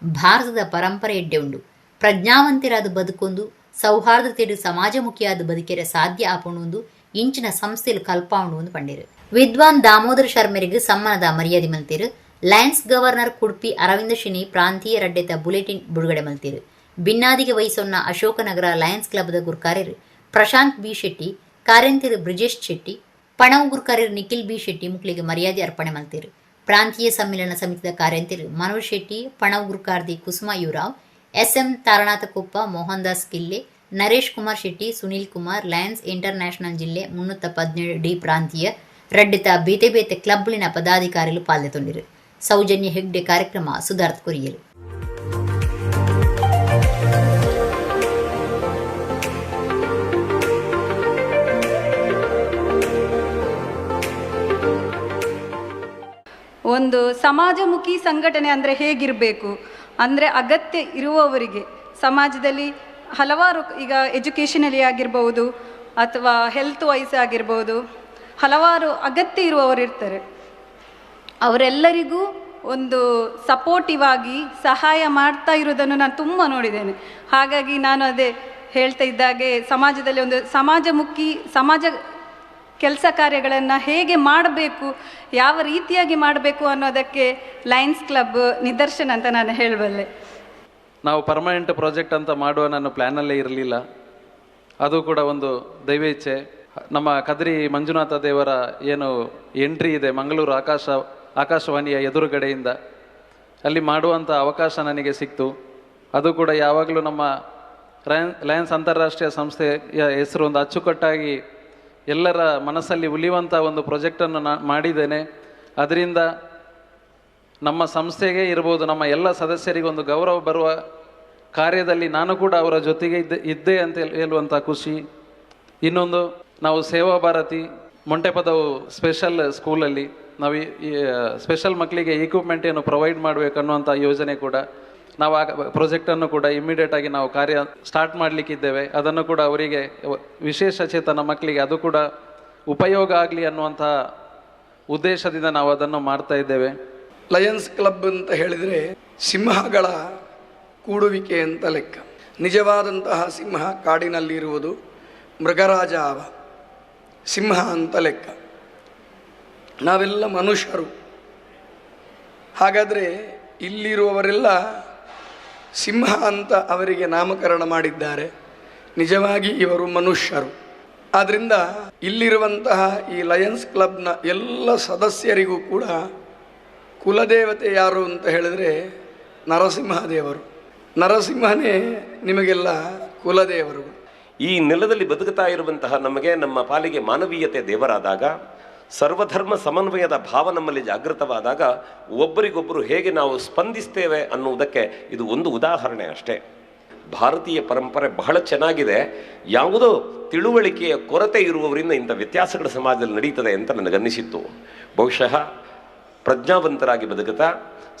ಭಾರತದ ಪರಂಪರೆ ಎಡ್ಡೆ ಉಂಡು, ಪ್ರಜ್ಞಾವಂತರಾದ ಬದುಕೊಂದು ಸೌಹಾರ್ದತೆಡು ಸಮಾಜಮುಖಿಯಾದ ಬದುಕೆರೆ ಸಾಧ್ಯ ಆಪಣೊಂದು ಇಂಚಿನ ಸಂಸ್ಥೆಲು ಕಲ್ಪಾವಣು ಒಂದು ಪಂಡಿರು. ವಿದ್ವಾನ್ ದಾಮೋದರ ಶರ್ಮರಿಗೆ ಸಮ್ಮನದ ಮರ್ಯಾದೆ ಮಲ್ತೇರು. ಲಯನ್ಸ್ ಗವರ್ನರ್ ಕುಡ್ಪಿ ಅರವಿಂದ ಶೆಣೈ ಪ್ರಾಂತೀಯ ರಡ್ಡೆತ ಬುಲೆಟಿನ್ ಬುಡುಗಡೆ ಮಲ್ತೆರ್. ಬಿನ್ನಾದಿಗೆ ವಹಿಸೊನ್ನ ಅಶೋಕನಗರ ಲಯನ್ಸ್ ಕ್ಲಬ್ದ ಗುರ್ಕಾರೆರ್ ಪ್ರಶಾಂತ್ ಬಿ ಶೆಟ್ಟಿ, ಕಾರ್ಯಂತೆರ್ ಬ್ರಿಜೇಶ್ ಶೆಟ್ಟಿ, ಪಣವು ಗುರ್ಕಾರೆರ್ ನಿಖಿಲ್ ಬಿ ಶೆಟ್ಟಿ ಮುಕ್ಲೆಗ್ ಮರ್ಯಾದೆ ಅರ್ಪಣೆ ಮಲ್ತೆರ್. ಪ್ರಾಂತೀಯ ಸಮ್ಮೇಳನ ಸಮಿತಿದ ಕಾರ್ಯಂತೆರ್ ಮನೋಜ್ ಶೆಟ್ಟಿ, ಪಣವು ಗುರ್ಕಾರ್ದಿ Kusuma Yuvarao, S M Taranatha Koppa, Mohan Das Kille, Naresh Kumar Shetty, Sunil Kumar, lions international ಜಿಲ್ಲೆ 317 ಡಿ ಪ್ರಾಂತೀಯ ರಡ್ಡಿತ ಬೇತೆ ಬೇತೆ ಕ್ಲಬ್ಲಿನ ಪದಾಧಿಕಾರಿಗಳು ಪಾಲ್ಗೊಂಡಿರು. ಸೌಜನ್ಯ ಹೆಗ್ಡೆ ಕಾರ್ಯಕ್ರಮ ಸುಧಾರ್ತ್ ಕೊರಿಯರು. ಒಂದು ಸಮಾಜಮುಖಿ ಸಂಘಟನೆ ಅಂದರೆ ಹೇಗಿರಬೇಕು ಅಂದರೆ, ಅಗತ್ಯ ಇರುವವರಿಗೆ ಸಮಾಜದಲ್ಲಿ ಹಲವಾರು, ಈಗ ಎಜುಕೇಷನಲ್ಲಿ ಆಗಿರ್ಬೋದು ಅಥವಾ ಹೆಲ್ತ್ ವೈಸ್ ಆಗಿರ್ಬೋದು, ಹಲವಾರು ಅಗತ್ಯ ಇರುವವರು ಇರ್ತಾರೆ. ಅವರೆಲ್ಲರಿಗೂ ಒಂದು ಸಪೋರ್ಟಿವ್ ಆಗಿ ಸಹಾಯ ಮಾಡ್ತಾ ಇರೋದನ್ನು ನಾನು ತುಂಬ ನೋಡಿದ್ದೇನೆ. ಹಾಗಾಗಿ ನಾನು ಅದೇ ಹೇಳ್ತಾ ಇದ್ದಾಗೆ, ಸಮಾಜದಲ್ಲಿ ಒಂದು ಸಮಾಜಮುಖಿ ಸಮಾಜ ಕೆಲಸ ಕಾರ್ಯಗಳನ್ನು ಹೇಗೆ ಮಾಡಬೇಕು, ಯಾವ ರೀತಿಯಾಗಿ ಮಾಡಬೇಕು ಅನ್ನೋದಕ್ಕೆ ಲಯನ್ಸ್ ಕ್ಲಬ್ ನಿದರ್ಶನ ಅಂತ ನಾನು ಹೇಳಬಲ್ಲೆ. ನಾವು ಪರ್ಮನೆಂಟ್ ಪ್ರಾಜೆಕ್ಟ್ ಅಂತ ಮಾಡುವ ನನ್ನ ಪ್ಲ್ಯಾನಲ್ಲೇ ಇರಲಿಲ್ಲ. ಅದು ಕೂಡ ಒಂದು ದೈವೇಚ್ಛೆ. ನಮ್ಮ ಕದ್ರಿ ಮಂಜುನಾಥ ದೇವರ ಏನು ಎಂಟ್ರಿ ಇದೆ ಮಂಗಳೂರು ಆಕಾಶವಾಣಿಯ ಎದುರುಗಡೆಯಿಂದ, ಅಲ್ಲಿ ಮಾಡುವಂಥ ಅವಕಾಶ ನನಗೆ ಸಿಕ್ತು. ಅದು ಕೂಡ ಯಾವಾಗಲೂ ನಮ್ಮ ಲಯನ್ಸ್ ಅಂತಾರಾಷ್ಟ್ರೀಯ ಸಂಸ್ಥೆಯ ಹೆಸರು ಒಂದು ಅಚ್ಚುಕಟ್ಟಾಗಿ ಎಲ್ಲರ ಮನಸ್ಸಲ್ಲಿ ಉಳಿಯುವಂಥ ಒಂದು ಪ್ರಾಜೆಕ್ಟನ್ನು ಮಾಡಿದ್ದೇನೆ. ಅದರಿಂದ ನಮ್ಮ ಸಂಸ್ಥೆಗೆ ಇರ್ಬೋದು, ನಮ್ಮ ಎಲ್ಲ ಸದಸ್ಯರಿಗೆ ಒಂದು ಗೌರವ ಬರುವ ಕಾರ್ಯದಲ್ಲಿ ನಾನು ಕೂಡ ಅವರ ಜೊತೆಗೆ ಇದ್ದೆ ಇದ್ದೆ ಅಂತ ಹೇಳುವಂಥ ಖುಷಿ. ಇನ್ನೊಂದು, ನಾವು ಸೇವಾ ಭಾರತಿ ಮೊಂಟೆಪದವು ಸ್ಪೆಷಲ್ ಸ್ಕೂಲಲ್ಲಿ ನಾವು ಈ ಸ್ಪೆಷಲ್ ಮಕ್ಕಳಿಗೆ ಇಕ್ವಿಪ್ಮೆಂಟ್ ಏನು ಪ್ರೊವೈಡ್ ಮಾಡಬೇಕು ಅನ್ನುವಂಥ ಯೋಜನೆ ಕೂಡ ನಾವು ಆ ಪ್ರಾಜೆಕ್ಟನ್ನು ಕೂಡ ಇಮ್ಮಿಡಿಯೇಟಾಗಿ ನಾವು ಕಾರ್ಯ ಸ್ಟಾರ್ಟ್ ಮಾಡಲಿಕ್ಕಿದ್ದೇವೆ. ಅದನ್ನು ಕೂಡ ಅವರಿಗೆ, ವಿಶೇಷ ಚೇತನ ಮಕ್ಕಳಿಗೆ ಅದು ಕೂಡ ಉಪಯೋಗ ಆಗಲಿ ಅನ್ನುವಂಥ ಉದ್ದೇಶದಿಂದ ನಾವು ಅದನ್ನು ಮಾಡ್ತಾ ಇದ್ದೇವೆ. ಲಯನ್ಸ್ ಕ್ಲಬ್ ಅಂತ ಹೇಳಿದರೆ ಸಿಂಹಗಳ ಕೂಡುವಿಕೆ ಅಂತ ಲೆಕ್ಕ. ನಿಜವಾದಂತಹ ಸಿಂಹ ಕಾಡಿನಲ್ಲಿರುವುದು ಮೃಗರಾಜ ಅವ ಸಿಂಹ ಅಂತ ಲೆಕ್ಕ. ನಾವೆಲ್ಲ ಮನುಷ್ಯರು. ಹಾಗಾದರೆ ಇಲ್ಲಿರುವವರೆಲ್ಲ ಸಿಂಹ ಅಂತ ಅವರಿಗೆ ನಾಮಕರಣ ಮಾಡಿದ್ದಾರೆ. ನಿಜವಾಗಿ ಇವರು ಮನುಷ್ಯರು. ಆದ್ದರಿಂದ ಇಲ್ಲಿರುವಂತಹ ಈ ಲಯನ್ಸ್ ಕ್ಲಬ್ನ ಎಲ್ಲ ಸದಸ್ಯರಿಗೂ ಕೂಡ ಕುಲದೇವತೆ ಯಾರು ಅಂತ ಹೇಳಿದರೆ ನರಸಿಂಹದೇವರು. ನರಸಿಂಹನೇ ನಿಮಗೆಲ್ಲ ಕುಲದೇವರು. ಈ ನೆಲದಲ್ಲಿ ಬದುಕುತ್ತಾ ಇರುವಂತಹ ನಮಗೆ ನಮ್ಮ ಪಾಲಿಗೆ ಮಾನವೀಯತೆ ದೇವರಾದಾಗ, ಸರ್ವಧರ್ಮ ಸಮನ್ವಯದ ಭಾವ ನಮ್ಮಲ್ಲಿ ಜಾಗೃತವಾದಾಗ ಒಬ್ಬರಿಗೊಬ್ಬರು ಹೇಗೆ ನಾವು ಸ್ಪಂದಿಸ್ತೇವೆ ಅನ್ನುವುದಕ್ಕೆ ಇದು ಒಂದು ಉದಾಹರಣೆ ಅಷ್ಟೇ. ಭಾರತೀಯ ಪರಂಪರೆ ಬಹಳ ಚೆನ್ನಾಗಿದೆ. ಯಾವುದೋ ತಿಳುವಳಿಕೆಯ ಕೊರತೆ ಇರುವವರಿಂದ ಇಂಥ ವ್ಯತ್ಯಾಸಗಳು ಸಮಾಜದಲ್ಲಿ ನಡೀತದೆ ಅಂತ ನನಗನ್ನಿಸಿತ್ತು. ಬಹುಶಃ ಪ್ರಜ್ಞಾವಂತರಾಗಿ ಬದುಕುತ್ತಾ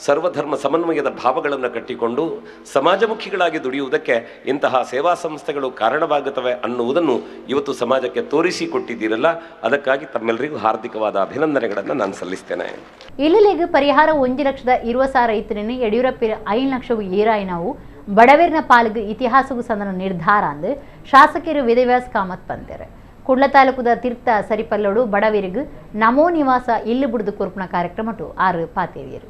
ಸರ್ವಧರ್ಮ ಸಮನ್ವಯದ ಭಾವಗಳನ್ನು ಕಟ್ಟಿಕೊಂಡು ಸಮಾಜಮುಖಿಗಳಾಗಿ ದುಡಿಯುವುದಕ್ಕೆ ಇಂತಹ ಸೇವಾ ಸಂಸ್ಥೆಗಳು ಕಾರಣವಾಗುತ್ತವೆ ಅನ್ನುವುದನ್ನು ಇವತ್ತು ಸಮಾಜಕ್ಕೆ ತೋರಿಸಿಕೊಟ್ಟಿದ್ದೀರಲ್ಲ, ಅದಕ್ಕಾಗಿ ತಮ್ಮೆಲ್ಲರಿಗೂ ಹಾರ್ದಿಕವಾದ ಅಭಿನಂದನೆಗಳನ್ನು ನಾನು ಸಲ್ಲಿಸ್ತೇನೆ. ಇಲ್ಲಿಗೆ ಪರಿಹಾರ 1,20,000 ಇತ್ತನೇನು ಯಡಿಯೂರಪ್ಪ 5 ಲಕ್ಷವು ಏರಾಯಿನವು ಬಡವೇರಿನ ಪಾಲಿಗೆ ಇತಿಹಾಸವು ಸಂದನ ನಿರ್ಧಾರ ಅಂದು ಶಾಸಕರು ವೇದವ್ಯಾಸ್ ಕಾಮತ್ ಬಂದರು. ಕುಡ್ಲ ತಾಲೂಕುದ ತೀರ್ಥ ಸರಿಪಲ್ಲೋಡು ಬಡವರಿಗೆ ನಮೋ ನಿವಾಸ ಇಲ್ಲು ಬುಡ್ದು ಕೊರ್ಪುನ ಕಾರ್ಯಕ್ರಮಟು ಆರು ಪಾತೇರಿಯರು.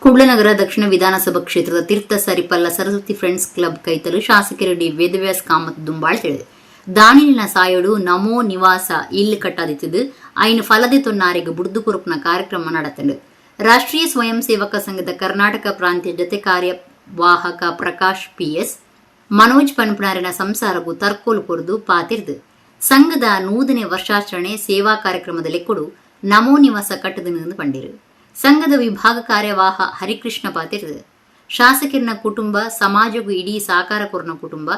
ಕುಡ್ಲನಗರ ದಕ್ಷಿಣ ವಿಧಾನಸಭಾ ಕ್ಷೇತ್ರದ ತೀರ್ಥ ಸರಿಪಲ್ಲ ಸರಸ್ವತಿ ಫ್ರೆಂಡ್ಸ್ ಕ್ಲಬ್ ಕೈತಲು ಶಾಸಕರು ಡಿ ವೇದವ್ಯಾಸ್ ಕಾಮತ್ ದುಂಬಾಳ್ ತಿಳಿದೆ. ದಾನಿನ ಸಾಯೋಡು ನಮೋ ನಿವಾಸ ಇಲ್ಲು ಕಟ್ಟಾದಿತ್ತದು ಐನು ಫಲದೆ ತೊನ್ನಾರಿಗೆ ಬುಡ್ದು ಕೊರ್ಪುನ ಕಾರ್ಯಕ್ರಮ നടത്തുണ്ട്. ರಾಷ್ಟ್ರೀಯ ಸ್ವಯಂ ಸೇವಕ ಸಂಘದ ಕರ್ನಾಟಕ ಪ್ರಾಂತ್ಯ ಜತೆ ಕಾರ್ಯವಾಹಕ ಪ್ರಕಾಶ್ ಪಿಎಸ್ ಮನೋಜ್ ಪನ್ಪುನಾರಿನ ಸಂಸಾರಗೂ ತರ್ಕೋಲು ಕೊರದು ಪಾತಿರ್ದು ಸಂಘದ 100ನೇ ವರ್ಷಾಚರಣೆ ಸೇವಾ ಕಾರ್ಯಕ್ರಮದ ಲೆಕ್ಕಡು ನಮೋ ನಿವಾಸ ಕಟ್ಟದನು ಪಂಡಿರು. ಸಂಘದ ವಿಭಾಗ ಕಾರ್ಯವಾಹ ಹರಿಕೃಷ್ಣ ಪಾತಿರ್ದು ಶಾಸಕರನ ಕುಟುಂಬ ಸಮಾಜಗೂ ಇಡೀ ಸಾಕಾರ ಕೊರನ ಕುಟುಂಬ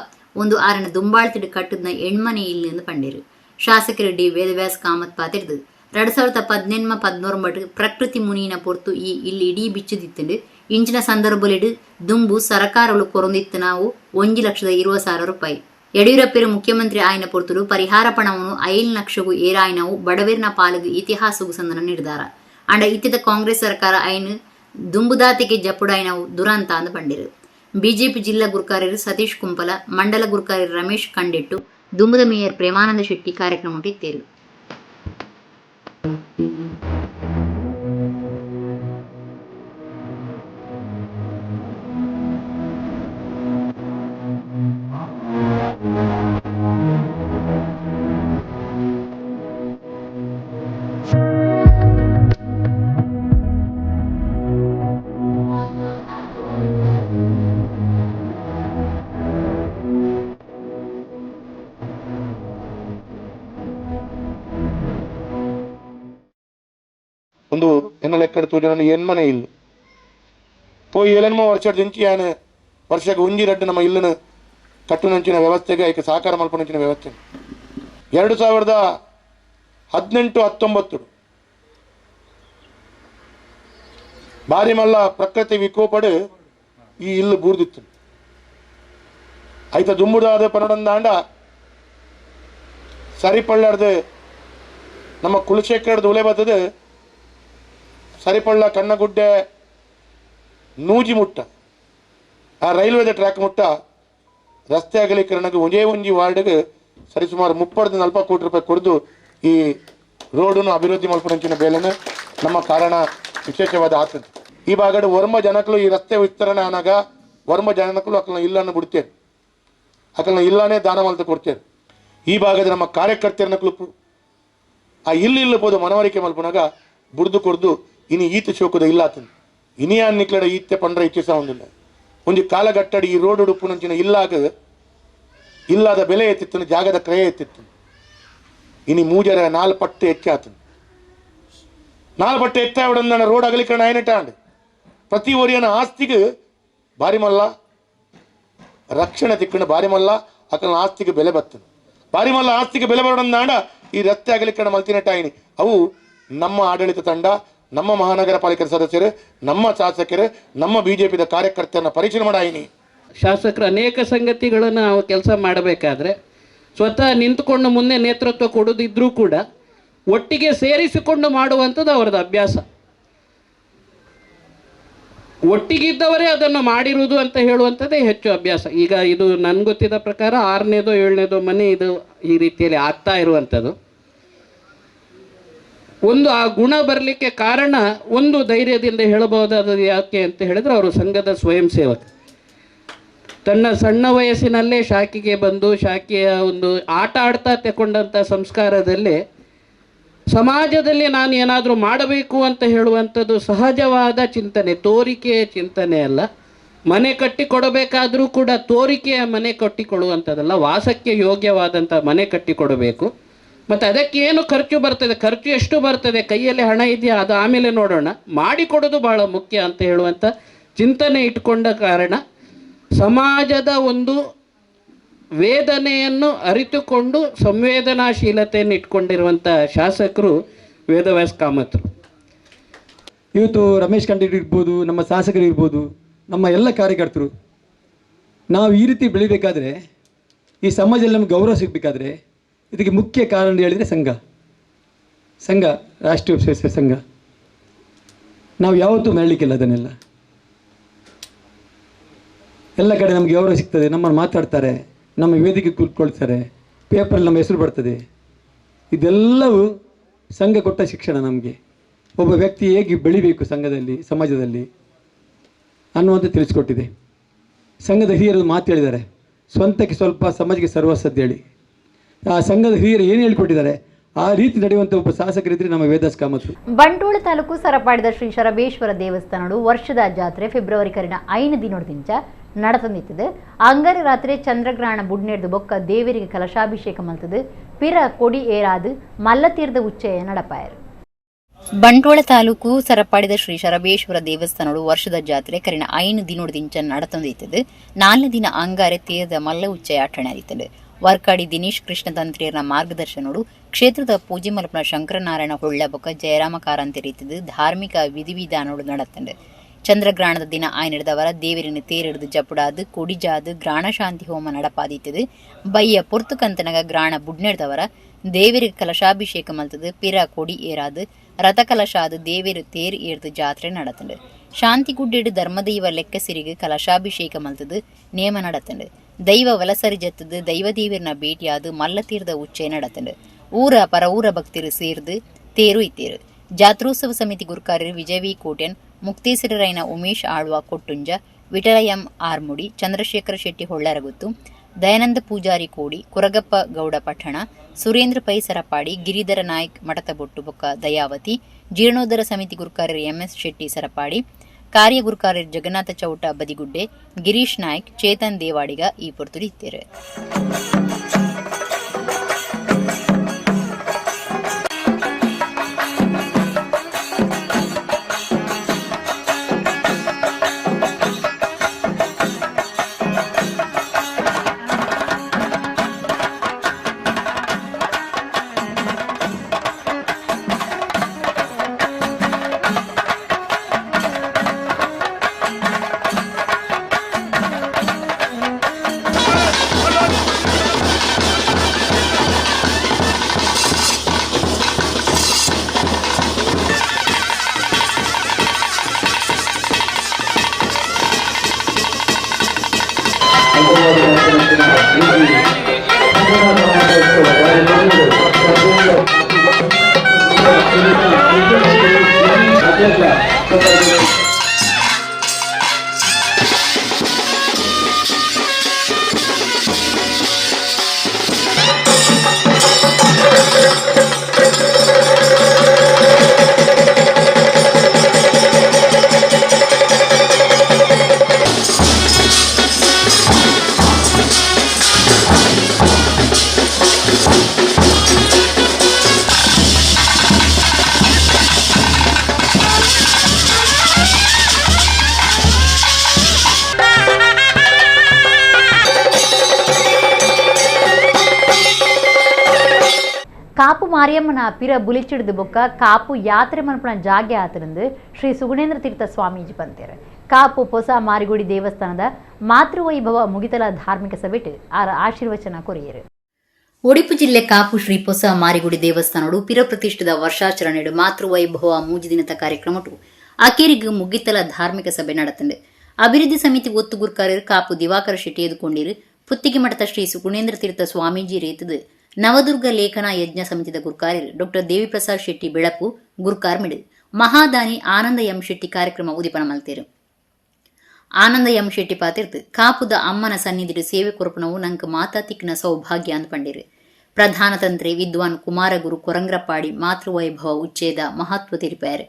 ಒಂದು ಆರನ ದುಂಬಾಳ್ತಿಡು ಕಟ್ಟದ ಎಣ್ಮನೆ ಇಲ್ಲಿಂದು ಪಂಡಿರು. ಶಾಸಕರು ಡಿ ವೇದವ್ಯಾಸ್ ಕಾಮತ್ ಪಾತಿರ್ದು 2018-19 ಪ್ರಕೃತಿ ಮುನಿನ ಪೊರ್ತು ಈ ಇಲ್ಲಿ ಇಡೀ ಬಿಚ್ಚುದಿತ್ತಂಡು. ಇಂಚಿನ ಸಂದರ್ಭಲಿಡು ದುಂಬು ಸರಕಾರಗಳು ಕೊರೊಂದಿತ್ತು ನಾವು 1,20,000 ರೂಪಾಯಿ. ಯಡಿಯೂರಪ್ಪರು ಮುಖ್ಯಮಂತ್ರಿ ಆಯ್ನ ಪೊರ್ತುಡು ಪರಿಹಾರ ಪಣವನ್ನು 5 ಲಕ್ಷಗೂ ಏರಾಯ್ನವು ಬಡವೇರ್ನ ಪಾಲಿಗೆ ಇತಿಹಾಸಗೂ ಸಂದನ ನಿರ್ಧಾರ. ಅಂಡ ಇತ್ತಿದ ಕಾಂಗ್ರೆಸ್ ಸರ್ಕಾರ ಐನು ದುಂಬುದಾತಿಗೆ ಜಪುಡಾಯ್ನವು ದುರಂತ ಅಂದು ಪಂಡಿರು. ಬಿಜೆಪಿ ಜಿಲ್ಲಾ ಗುರ್ಕಾರ್ಯರು ಸತೀಶ್ ಕುಂಪಲ, ಮಂಡಲ ಗುರ್ಕಾರ್ಯರು ರಮೇಶ್ ಕಂಡೆಟ್ಟು, ದುಂಬುದ ಮೇಯರ್ ಪ್ರೇಮಾನಂದ ಶೆಟ್ಟಿ ಕಾರ್ಯಕ್ರಮ ಇತ್ತೇರು. ಒಂದು ಎನ್ನ ಲೆಕ್ಕಡ್ ತೂಜನ ಎನ್ಮನೆ ಇಲ್ಲು ಪೋಯಿ ಏಳೆನ್ಮ ವರ್ಷ ಯಾನ್ ವರ್ಷಕ್ಕೆ ಒಂಜಿ ರಡ್ಡು ನಮ್ಮ ಇಲ್ಲನ ಕಟ್ಟುನಂಚಿನ ವ್ಯವಸ್ಥೆಗೆ ಐಕೆ ಸಹಕಾರ ಮಲ್ಪನಂಚಿನ ವ್ಯವಸ್ಥೆ. 2018-19 ಬಾರಿ ಮಲ್ಲ ಪ್ರಕೃತಿ ವಿಕೋಪಡು ಈ ಇಲ್ಲು ಬೂರ್ದಿತ್ತು. ಐತ ದುಂಬುದಾದ ಪನ್ನೊಂದಾಂಡ ಸರಿಪಳ್ಳಾರ್ದು ನಮ್ಮ ಕುಲಶೇಖರದ ಉಲೆ ಬತ್ತದು ಸರಿಪಳ್ಳ ಕಣ್ಣಗುಡ್ಡೆ ನೂಜಿ ಮುಟ್ಟ ಆ ರೈಲ್ವೇದ ಟ್ರ್ಯಾಕ್ ಮುಟ್ಟ ರಸ್ತೆ ಅಗಲೀಕರಣಕ್ಕೆ ಒಂದೇ ಒಂಜಿ ವಾರ್ಡ್ಗೆ ಸರಿಸುಮಾರು 30-40 ಕೋಟಿ ರೂಪಾಯಿ ಕೊಡ್ದು ಈ ರೋಡನ್ನು ಅಭಿವೃದ್ಧಿ ಮಲ್ಪನಂಚಿನ ಬೇಲೆನ ನಮ್ಮ ಕಾರಣ ವಿಶೇಷವಾದ ಆತದೆ. ಈ ಭಾಗದ ವರ್ಮ ಜನಕ್ಕಳು ಈ ರಸ್ತೆ ವಿಸ್ತರಣೆ ಆನಾಗ ವರ್ಮ ಜನಕ್ಕಳು ಅಕ್ಕನ ಇಲ್ಲನ್ನು ಬಿಡ್ತೇವೆ, ಅಕ್ಕನ ಇಲ್ಲಾನೇ ದಾನ ಮಲ್ತ ಕೊಡ್ತೇವೆ. ಈ ಭಾಗದ ನಮ್ಮ ಕಾರ್ಯಕರ್ತರನ್ನ ಆ ಇಲ್ಲಿ ಇಲ್ಲ ಪೋದು ಮನವರಿಕೆ ಮಲ್ಪನಾಗ ಬುಡ್ದು ಕೊಡ್ದು ಇನಿ ಈತ ಶೋಕದ ಇಲ್ಲ ಆತನ ಇನಿಯಾ ನಿಕ್ಲಡ ಈತೆ ಪಂಡ್ರ ಇಚ್ಛಿಸ ಒಂದಿಲ್ಲ. ಒಂದು ಕಾಲಘಟ್ಟಡಿ ಈ ರೋಡ್ ಉಡುಪುನಂಚಿನ ಇಲ್ಲಾಗ ಇಲ್ಲಾದ ಬೆಲೆ ಎತ್ತಿತ್ತು, ಜಾಗದ ಕ್ರಯ ಎತ್ತಿತ್ತು. ಇನಿ ಮೂಜರ 4 ಪಟ್ಟು ಹೆಚ್ಚಾತನ, 4 ಪಟ್ಟು ಹೆಚ್ಚಾವಿಡ ರೋಡ್ ಅಗಲೀಕರಣ ಆಯ್ನಟಾಂಡ್ ಪ್ರತಿ ಒರಿಯನ ಆಸ್ತಿಗೆ ಬಾರಿ ಮಲ್ಲ ರಕ್ಷಣೆ ತಿಕ್ಕಣ, ಬಾರಿ ಮಲ್ಲ ಅಕಲ ಆಸ್ತಿಗೆ ಬೆಲೆ ಬತ್ತನ, ಬಾರಿ ಮಲ್ಲ ಆಸ್ತಿಗೆ ಬೆಲೆ ಬರೋಣ ಈ ರಸ್ತೆ ಅಗಲೀಕರಣ ಮಲ್ತಿನಟಾಯಿನಿ. ಅವು ನಮ್ಮ ಆಡಳಿತ ತಂಡ, ನಮ್ಮ ಮಹಾನಗರ ಪಾಲಿಕೆ ಸದಸ್ಯರು, ನಮ್ಮ ಶಾಸಕರು, ನಮ್ಮ ಬಿಜೆಪಿದ ಕಾರ್ಯಕರ್ತರನ್ನ ಪರಿಚಯ ಮಾಡಾಯಿನಿ. ಶಾಸಕರು ಅನೇಕ ಸಂಗತಿಗಳನ್ನು ನಾವು ಕೆಲಸ ಮಾಡಬೇಕಾದ್ರೆ ಸ್ವತಃ ನಿಂತುಕೊಂಡು ಮುಂದೆ ನೇತೃತ್ವ ಕೊಡೋದಿದ್ರೂ ಕೂಡ ಒಟ್ಟಿಗೆ ಸೇರಿಸಿಕೊಂಡು ಮಾಡುವಂಥದ್ದು ಅವರದ್ದು ಅಭ್ಯಾಸ. ಒಟ್ಟಿಗಿದ್ದವರೇ ಅದನ್ನು ಮಾಡಿರುವುದು ಅಂತ ಹೇಳುವಂಥದ್ದೇ ಹೆಚ್ಚು ಅಭ್ಯಾಸ. ಈಗ ಇದು ನನ್ಗೆ ಗೊತ್ತಿದ್ದ ಪ್ರಕಾರ 6ನೇದೋ 7ನೇದೋ ಮನೆ ಇದು ಈ ರೀತಿಯಲ್ಲಿ ಆಗ್ತಾ ಇರುವಂಥದ್ದು. ಒಂದು ಆ ಗುಣ ಬರಲಿಕ್ಕೆ ಕಾರಣ ಒಂದು ಧೈರ್ಯದಿಂದ ಹೇಳಬಹುದಾದದ್ದು ಯಾಕೆ ಅಂತ ಹೇಳಿದರೆ, ಅವರು ಸಂಘದ ಸ್ವಯಂ ಸೇವಕ. ತನ್ನ ಸಣ್ಣ ವಯಸ್ಸಿನಲ್ಲೇ ಶಾಖೆಗೆ ಬಂದು ಶಾಖೆಯ ಒಂದು ಆಟ ಆಡ್ತಾ ತಗೊಂಡಂಥ ಸಂಸ್ಕಾರದಲ್ಲಿ ಸಮಾಜದಲ್ಲಿ ನಾನು ಏನಾದರೂ ಮಾಡಬೇಕು ಅಂತ ಹೇಳುವಂಥದ್ದು ಸಹಜವಾದ ಚಿಂತನೆ, ತೋರಿಕೆಯ ಚಿಂತನೆ ಅಲ್ಲ. ಮನೆ ಕಟ್ಟಿಕೊಡಬೇಕಾದರೂ ಕೂಡ ತೋರಿಕೆಯ ಮನೆ ಕಟ್ಟಿಕೊಡುವಂಥದ್ದಲ್ಲ, ವಾಸಕ್ಕೆ ಯೋಗ್ಯವಾದಂಥ ಮನೆ ಕಟ್ಟಿಕೊಡಬೇಕು. ಮತ್ತು ಅದಕ್ಕೆ ಏನು ಖರ್ಚು ಬರ್ತದೆ, ಖರ್ಚು ಎಷ್ಟು ಬರ್ತದೆ, ಕೈಯಲ್ಲಿ ಹಣ ಇದೆಯಾ ಅದು ಆಮೇಲೆ ನೋಡೋಣ, ಮಾಡಿಕೊಡೋದು ಭಾಳ ಮುಖ್ಯ ಅಂತ ಹೇಳುವಂಥ ಚಿಂತನೆ ಇಟ್ಕೊಂಡ ಕಾರಣ ಸಮಾಜದ ಒಂದು ವೇದನೆಯನ್ನು ಅರಿತುಕೊಂಡು ಸಂವೇದನಾಶೀಲತೆಯನ್ನು ಇಟ್ಕೊಂಡಿರುವಂಥ ಶಾಸಕರು ವೇದವ್ಯಾಸ ಕಾಮತ್ರು. ಇವತ್ತು ರಮೇಶ್ ಕಂಡಿಡ್ ಇರ್ಬೋದು, ನಮ್ಮ ಶಾಸಕರು ಇರ್ಬೋದು, ನಮ್ಮ ಎಲ್ಲ ಕಾರ್ಯಕರ್ತರು, ನಾವು ಈ ರೀತಿ ಬೆಳಿಬೇಕಾದ್ರೆ, ಈ ಸಮಾಜದಲ್ಲಿ ನಮ್ಗೆ ಗೌರವ ಸಿಗಬೇಕಾದ್ರೆ ಇದಕ್ಕೆ ಮುಖ್ಯ ಕಾರಣ ಹೇಳಿದರೆ ಸಂಘ, ಸಂಘ ರಾಷ್ಟ್ರೀಯ ಸೇವಾ ಸಂಘ. ನಾವು ಯಾವತ್ತೂ ಮರಳಿಕ್ಕಿಲ್ಲ ಅದನ್ನೆಲ್ಲ. ಎಲ್ಲ ಕಡೆ ನಮಗೆ ಗೌರವ ಸಿಗ್ತದೆ, ನಮ್ಮನ್ನು ಮಾತಾಡ್ತಾರೆ, ನಮ್ಮ ವೇದಿಕೆ ಕೂತ್ಕೊಳ್ತಾರೆ, ಪೇಪರಲ್ಲಿ ನಮ್ಮ ಹೆಸರು ಬರ್ತದೆ. ಇದೆಲ್ಲವೂ ಸಂಘ ಕೊಟ್ಟ ಶಿಕ್ಷಣ ನಮಗೆ. ಒಬ್ಬ ವ್ಯಕ್ತಿ ಹೇಗೆ ಬೆಳಿಬೇಕು ಸಂಘದಲ್ಲಿ, ಸಮಾಜದಲ್ಲಿ ಅನ್ನುವಂಥ ತಿಳಿಸ್ಕೊಟ್ಟಿದೆ. ಸಂಘದ ಹಿರಿಯರು ಮಾತು ಹೇಳಿದ್ದಾರೆ, ಸ್ವಂತಕ್ಕೆ ಸ್ವಲ್ಪ ಸಮಾಜಕ್ಕೆ ಸರ್ವಸ್ವ ಹೇಳಿ. ಆ ಸಂಘದ ಹಿರಿಯರು ಏನು ಹೇಳ್ಕೊಟ್ಟಿದ್ದಾರೆ ಆ ರೀತಿ ನಡೆಯುವಂಥ ಒಬ್ಬ ಶಾಸಕರಿದ್ದರೆ ನಮ್ಮ ವೇದಾಸ್ ಕಾಮತ್. ಬಂಟ್ವಾಳ ತಾಲೂಕು ಸರಪಾಡಿದ ಶ್ರೀ ಶರಬೇಶ್ವರ ದೇವಸ್ಥಾನಡು ವರ್ಷದ ಜಾತ್ರೆ ಫೆಬ್ರವರಿ ಕರಿನ 5 ದಿನದಿಂದ நடந்துತ್ತದೆ. ಅಂಗಾರೆ ರಾತ್ರಿ ಚಂದ್ರಗ್ರಹಣ ಬುಡ್ನೆಡ್ದು ಬೊಕ್ಕ ದೇವರಿಗೆ ಕಲಶಾಭಿಷೇಕ ಮಲ್ತದು ಪಿರ ಕೊಡಿ ಏರಾದು ಮಲ್ಲತೀರ್ದ ಉಚ್ಚಯ ನಡಪಾಯರು. ಬಂಟ್ವಾಳ ತಾಲೂಕು ಸರಪಾಡಿದ ಶ್ರೀ ಶರಬೇಶ್ವರ ದೇವಸ್ಥಾನಡು ವರ್ಷದ ಜಾತ್ರೆ ಕರಿನ 5 ದಿನದಿಂದ நடந்துತ್ತದೆ. 4 ದಿನ ಅಂಗಾರೆ ತೀರದ ಮಲ್ಲ ಉಚ್ಚಯ ಆಚರಣೆ ಆದಿತ್ತದು. ವರ್ಕಾಡಿ ದಿನೇಶ್ ಕೃಷ್ಣ ತಂತ್ರಿಯರ ಮಾರ್ಗದರ್ಶನೋಡು ಕ್ಷೇತ್ರದ ಪೂಜೆ ಮಲ್ಪನ ಶಂಕರನಾರಾಯಣ ಹೊಳ್ಳ ಬೊಕ್ಕ ಜಯರಾಮ ಕಾರಂತಿ ರೀತಿದು ಧಾರ್ಮಿಕ ವಿಧಿವಿಧಾನೋಡು ನಡತ್ತಂಡು. ಚಂದ್ರಗ್ರಹಣದ ದಿನ ಆಯ್ನಿಡ್ದವರ ದೇವರಿನ ತೇರಿಡ್ದು ಜಪುಡಾದು ಕೊಡಿಜಾದು ಗ್ರಾಣ ಶಾಂತಿ ಹೋಮ ನಡಪಾದಿತ್ತದು. ಬಯ್ಯ ಪೊರ್ತುಕಂತನಗ ಗ್ರಾಣ ಬುಡ್ನೆಡ್ದವರ ದೇವರಿಗೆ ಕಲಶಾಭಿಷೇಕ ಮಲ್ತದು ಪಿರ ಕೊಡಿ ಏರಾದು ರಥಕಲಶಾದು ದೇವರು ತೇರು ಏರ್ದು ಜಾತ್ರೆ நடத்துண்டு. ಶಾಂತಿಗುಡ್ಡೆಡು ಧರ್ಮದೈವ ಲೆಕ್ಕಸಿರಿಗೆ ಕಲಶಾಭಿಷೇಕ ಮಲ್ತದು ನೇಮ நடத்துண்டு. ದೈವ ವಲಸರಿ ಜತ್ತದು ದೈವದೇವರನ್ನ ಭೇಟಿಯಾದು ಮಲ್ಲತೀರ್ದ ಉಚ್ಚಯ நடத்துண்டு. ಊರ ಪರ ಊರ ಭಕ್ತರು ಸೇರ್ದು ತೇರು ಇತ್ತೇರು. ಜಾತ್ರೋತ್ಸವ ಸಮಿತಿ ಗುರುಕಾರ್ಯರು ವಿಜಯ ವಿ ಕೋಟ್ಯನ್, ಮುಕ್ತೇಸರರಾಯನ ಉಮೇಶ್ ಆಳ್ವ ಕೊಟ್ಟುಂಜ, ವಿಠಲ ಎಂ ಆರ್ಮುಡಿ, ಚಂದ್ರಶೇಖರ ಶೆಟ್ಟಿ ಹೊಳ್ಳರಗುತ್ತು, ದಯಾನಂದ ಪೂಜಾರಿ ಕೋಡಿ, ಕುರಗಪ್ಪ ಗೌಡ ಪಠಣ, ಸುರೇಂದ್ರ ಪೈ ಸರಪಾಡಿ, ಗಿರಿಧರ ನಾಯ್ಕ್ ಮಠತಬೊಟ್ಟು ಬೊಕ್ಕ ದಯಾವತಿ, ಜೀರ್ಣೋದ್ಧಾರ ಸಮಿತಿ ಗುರುಕಾರ್ಯರು ಎಂಎಸ್ ಶೆಟ್ಟಿ ಸರಪಾಡಿ, ಕಾರ್ಯ ಗುರುಕಾರ್ಯರು ಜಗನ್ನಾಥ ಚೌಟ ಬದಿಗುಡ್ಡೆ, ಗಿರೀಶ್ ನಾಯ್ಕ್, ಚೇತನ್ ದೇವಾಡಿಗ ಈ ಪೊರ್ತುಡು ಇತ್ತೇರು. ಕಾಪು ಮಾರಿಯಮ್ಮನ ಪಿರ ಬುಲಿಚಿಡ್ದು ಬೊಕ್ಕ ಕಾಪು ಯಾತ್ರೆ ಮನ್ಪುನ ಜಾಗೆ ಆತನಂದು ಶ್ರೀ ಸುಗುಣೇಂದ್ರ ತೀರ್ಥ ಸ್ವಾಮೀಜಿ ಪಂತೇರು. ಕಾಪು ಪೊಸ ಮಾರಿಗುಡಿ ದೇವಸ್ಥಾನದ ಮಾತೃವೈಭವ ಮುಗಿತಲ ಧಾರ್ಮಿಕ ಸಭೆಟ್ ಆರ ಆಶೀರ್ವಚನ ಕೊರಿಯರು. ಒಡಿಪು ಜಿಲ್ಲೆ ಕಾಪು ಶ್ರೀ ಪೊಸ ಮಾರಿಗುಡಿ ದೇವಸ್ಥಾನಡು ಪಿರ ಪ್ರತಿಷ್ಠಿತ ವರ್ಷಾಚರಣೆಡು ಮಾತೃವೈಭವ ಮೂಜಿ ದಿನದ ಕಾರ್ಯಕ್ರಮಟು ಅಕೇರಿಗು ಮುಗಿತಲ ಧಾರ್ಮಿಕ ಸಭೆ ನಡತಂಡು. ಅಭಿವೃದ್ಧಿ ಸಮಿತಿ ಒತ್ತು ಗುರ್ಕಾರರು ಕಾಪು ದಿವಾಕರ ಶೆಟ್ಟಿ ಎದುಕೊಂಡಿರು. ಪುತ್ತಿಗೆ ಮಠದ ಶ್ರೀ ಸುಗುಣೇಂದ್ರ ತೀರ್ಥ ಸ್ವಾಮೀಜಿ ರೇತದು ನವದುರ್ಗ ಲೇಖನ ಯಜ್ಞ ಸಮಿತಿದ ಗುರ್ಕಾರರು ಡಾಕ್ಟರ್ ದೇವಿಪ್ರಸಾದ್ ಶೆಟ್ಟಿ ಬೆಳಪು ಗುರ್ಕಾರ್ ಮಿಡು ಮಹಾದಾನಿ ಆನಂದ ಎಂ ಶೆಟ್ಟಿ ಕಾರ್ಯಕ್ರಮ ಉದಿಪನ ಮಲ್ತೇರು. ಆನಂದ ಎಂ ಶೆಟ್ಟಿ ಪಾತಿರ್ತು ಕಾಪುದ ಅಮ್ಮನ ಸನ್ನಿಧಿಡು ಸೇವೆ ಕೊರಪುನವು ನಂಕ್ ಮಾತಾ ತಿಕ್ನ ಸೌಭಾಗ್ಯ ಅಂದ್ ಪಂಡಿರು. ಪ್ರಧಾನ ತಂತ್ರಿ ವಿದ್ವಾನ್ ಕುಮಾರಗುರು ಕೊರಂಗ್ರಪಾಡಿ ಮಾತೃವೈಭವ ಉಚ್ಚೇದ ಮಹತ್ವ ತಿರಿಪಾರು.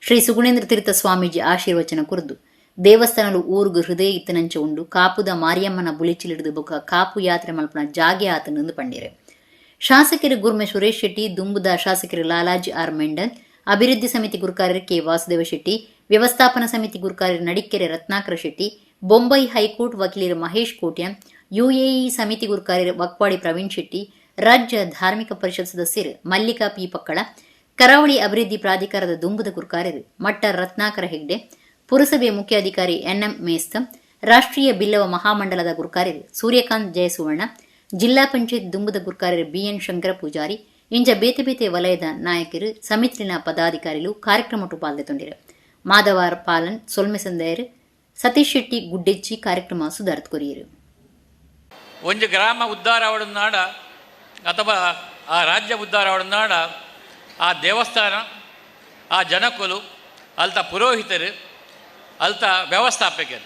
ಶ್ರೀ ಸುಗುಣೇಂದ್ರ ತೀರ್ಥ ಸ್ವಾಮೀಜಿ ಆಶೀರ್ವಚನ ಕುರಿದು ದೇವಸ್ಥಾನಲು ಊರುಗು ಹೃದಯ ಇತ್ತನಂಚ ಉಂಡು ಕಾಪುದ ಮಾರಿಯಮ್ಮನ ಬುಲಿಚಿಲಿಡಿದು ಬೊಕ್ಕ ಕಾಪು ಯಾತ್ರೆ ಮಲ್ಪನ ಜಾಗೆ ಆತನಂದು ಪಂಡಿರು. ಶಾಸಕರು ಗುರ್ಮೆ ಸುರೇಶ್ ಶೆಟ್ಟಿ, ದುಂಬುದ ಶಾಸಕರು ಲಾಲಾಜಿ ಆರ್ ಮೆಂಡನ್, ಅಭಿವೃದ್ಧಿ ಸಮಿತಿ ಗುರುಕಾರರು ಕೆ ವಾಸುದೇವ ಶೆಟ್ಟಿ, ವ್ಯವಸ್ಥಾಪನಾ ಸಮಿತಿ ಗುರುಕಾರರು ನಡಿಕೆರೆ ರತ್ನಾಕರ ಶೆಟ್ಟಿ, ಬೊಂಬೈ ಹೈಕೋರ್ಟ್ ವಕೀಲರು ಮಹೇಶ್ ಕೋಟ್ಯಾನ್, ಯುಎಇ ಸಮಿತಿ ಗುರುಕಾರರು ವಕ್ವಾಡಿ ಪ್ರವೀಣ್ ಶೆಟ್ಟಿ, ರಾಜ್ಯ ಧಾರ್ಮಿಕ ಪರಿಷತ್ ಸದಸ್ಯರು ಮಲ್ಲಿಕಾ ಪಿ ಪಕ್ಕಳ, ಕರಾವಳಿ ಅಭಿವೃದ್ಧಿ ಪ್ರಾಧಿಕಾರದ ದುಂಬುದ ಗುರುಕಾರರು ಮಟ್ಟ ರತ್ನಾಕರ ಹೆಗ್ಡೆ, ಪುರಸಭೆ ಮುಖ್ಯಾಧಿಕಾರಿ ಎನ್ಎಂ ಮೇಸ್ತಂ, ರಾಷ್ಟ್ರೀಯ ಬಿಲ್ಲವ ಮಹಾಮಂಡಲದ ಗುರುಕಾರರು ಸೂರ್ಯಕಾಂತ್ ಜಯಸುವರ್ಣ, ಜಿಲ್ಲಾ ಪಂಚಾಯತ್ ದುಂಬುದ ಗುರ್ಕಾರರು ಬಿಎನ್ ಶಂಕರ ಪೂಜಾರಿ, ಇಂಜ ಬೇತೆ ಬೇತೆ ವಲಯದ ನಾಯಕರು, ಸಮಿತಿನ ಪದಾಧಿಕಾರಿಗಳು ಕಾರ್ಯಕ್ರಮ ಪಾಲ್ಗೊಂಡಿರು. ಮಾಧವಾರ್ ಪಾಲನ್ ಸೊಲ್ಮೆ ಸಂದಯರು, ಸತೀಶ್ ಶೆಟ್ಟಿ ಗುಡ್ಡೆಚ್ಚಿ ಕಾರ್ಯಕ್ರಮ ಸುಧಾರಿತ ಕೊರಿಯರು. ಒಂದು ಗ್ರಾಮ ಉದ್ಧಾರ ನಾಡ ಅಥವಾ ಆ ರಾಜ್ಯ ಉದ್ಧಾರ ನಾಡ ಆ ದೇವಸ್ಥಾನ, ಆ ಜನಕುಲು, ಅಲ್ತ ಪುರೋಹಿತರು, ಅಲ್ತ ವ್ಯವಸ್ಥಾಪಕರು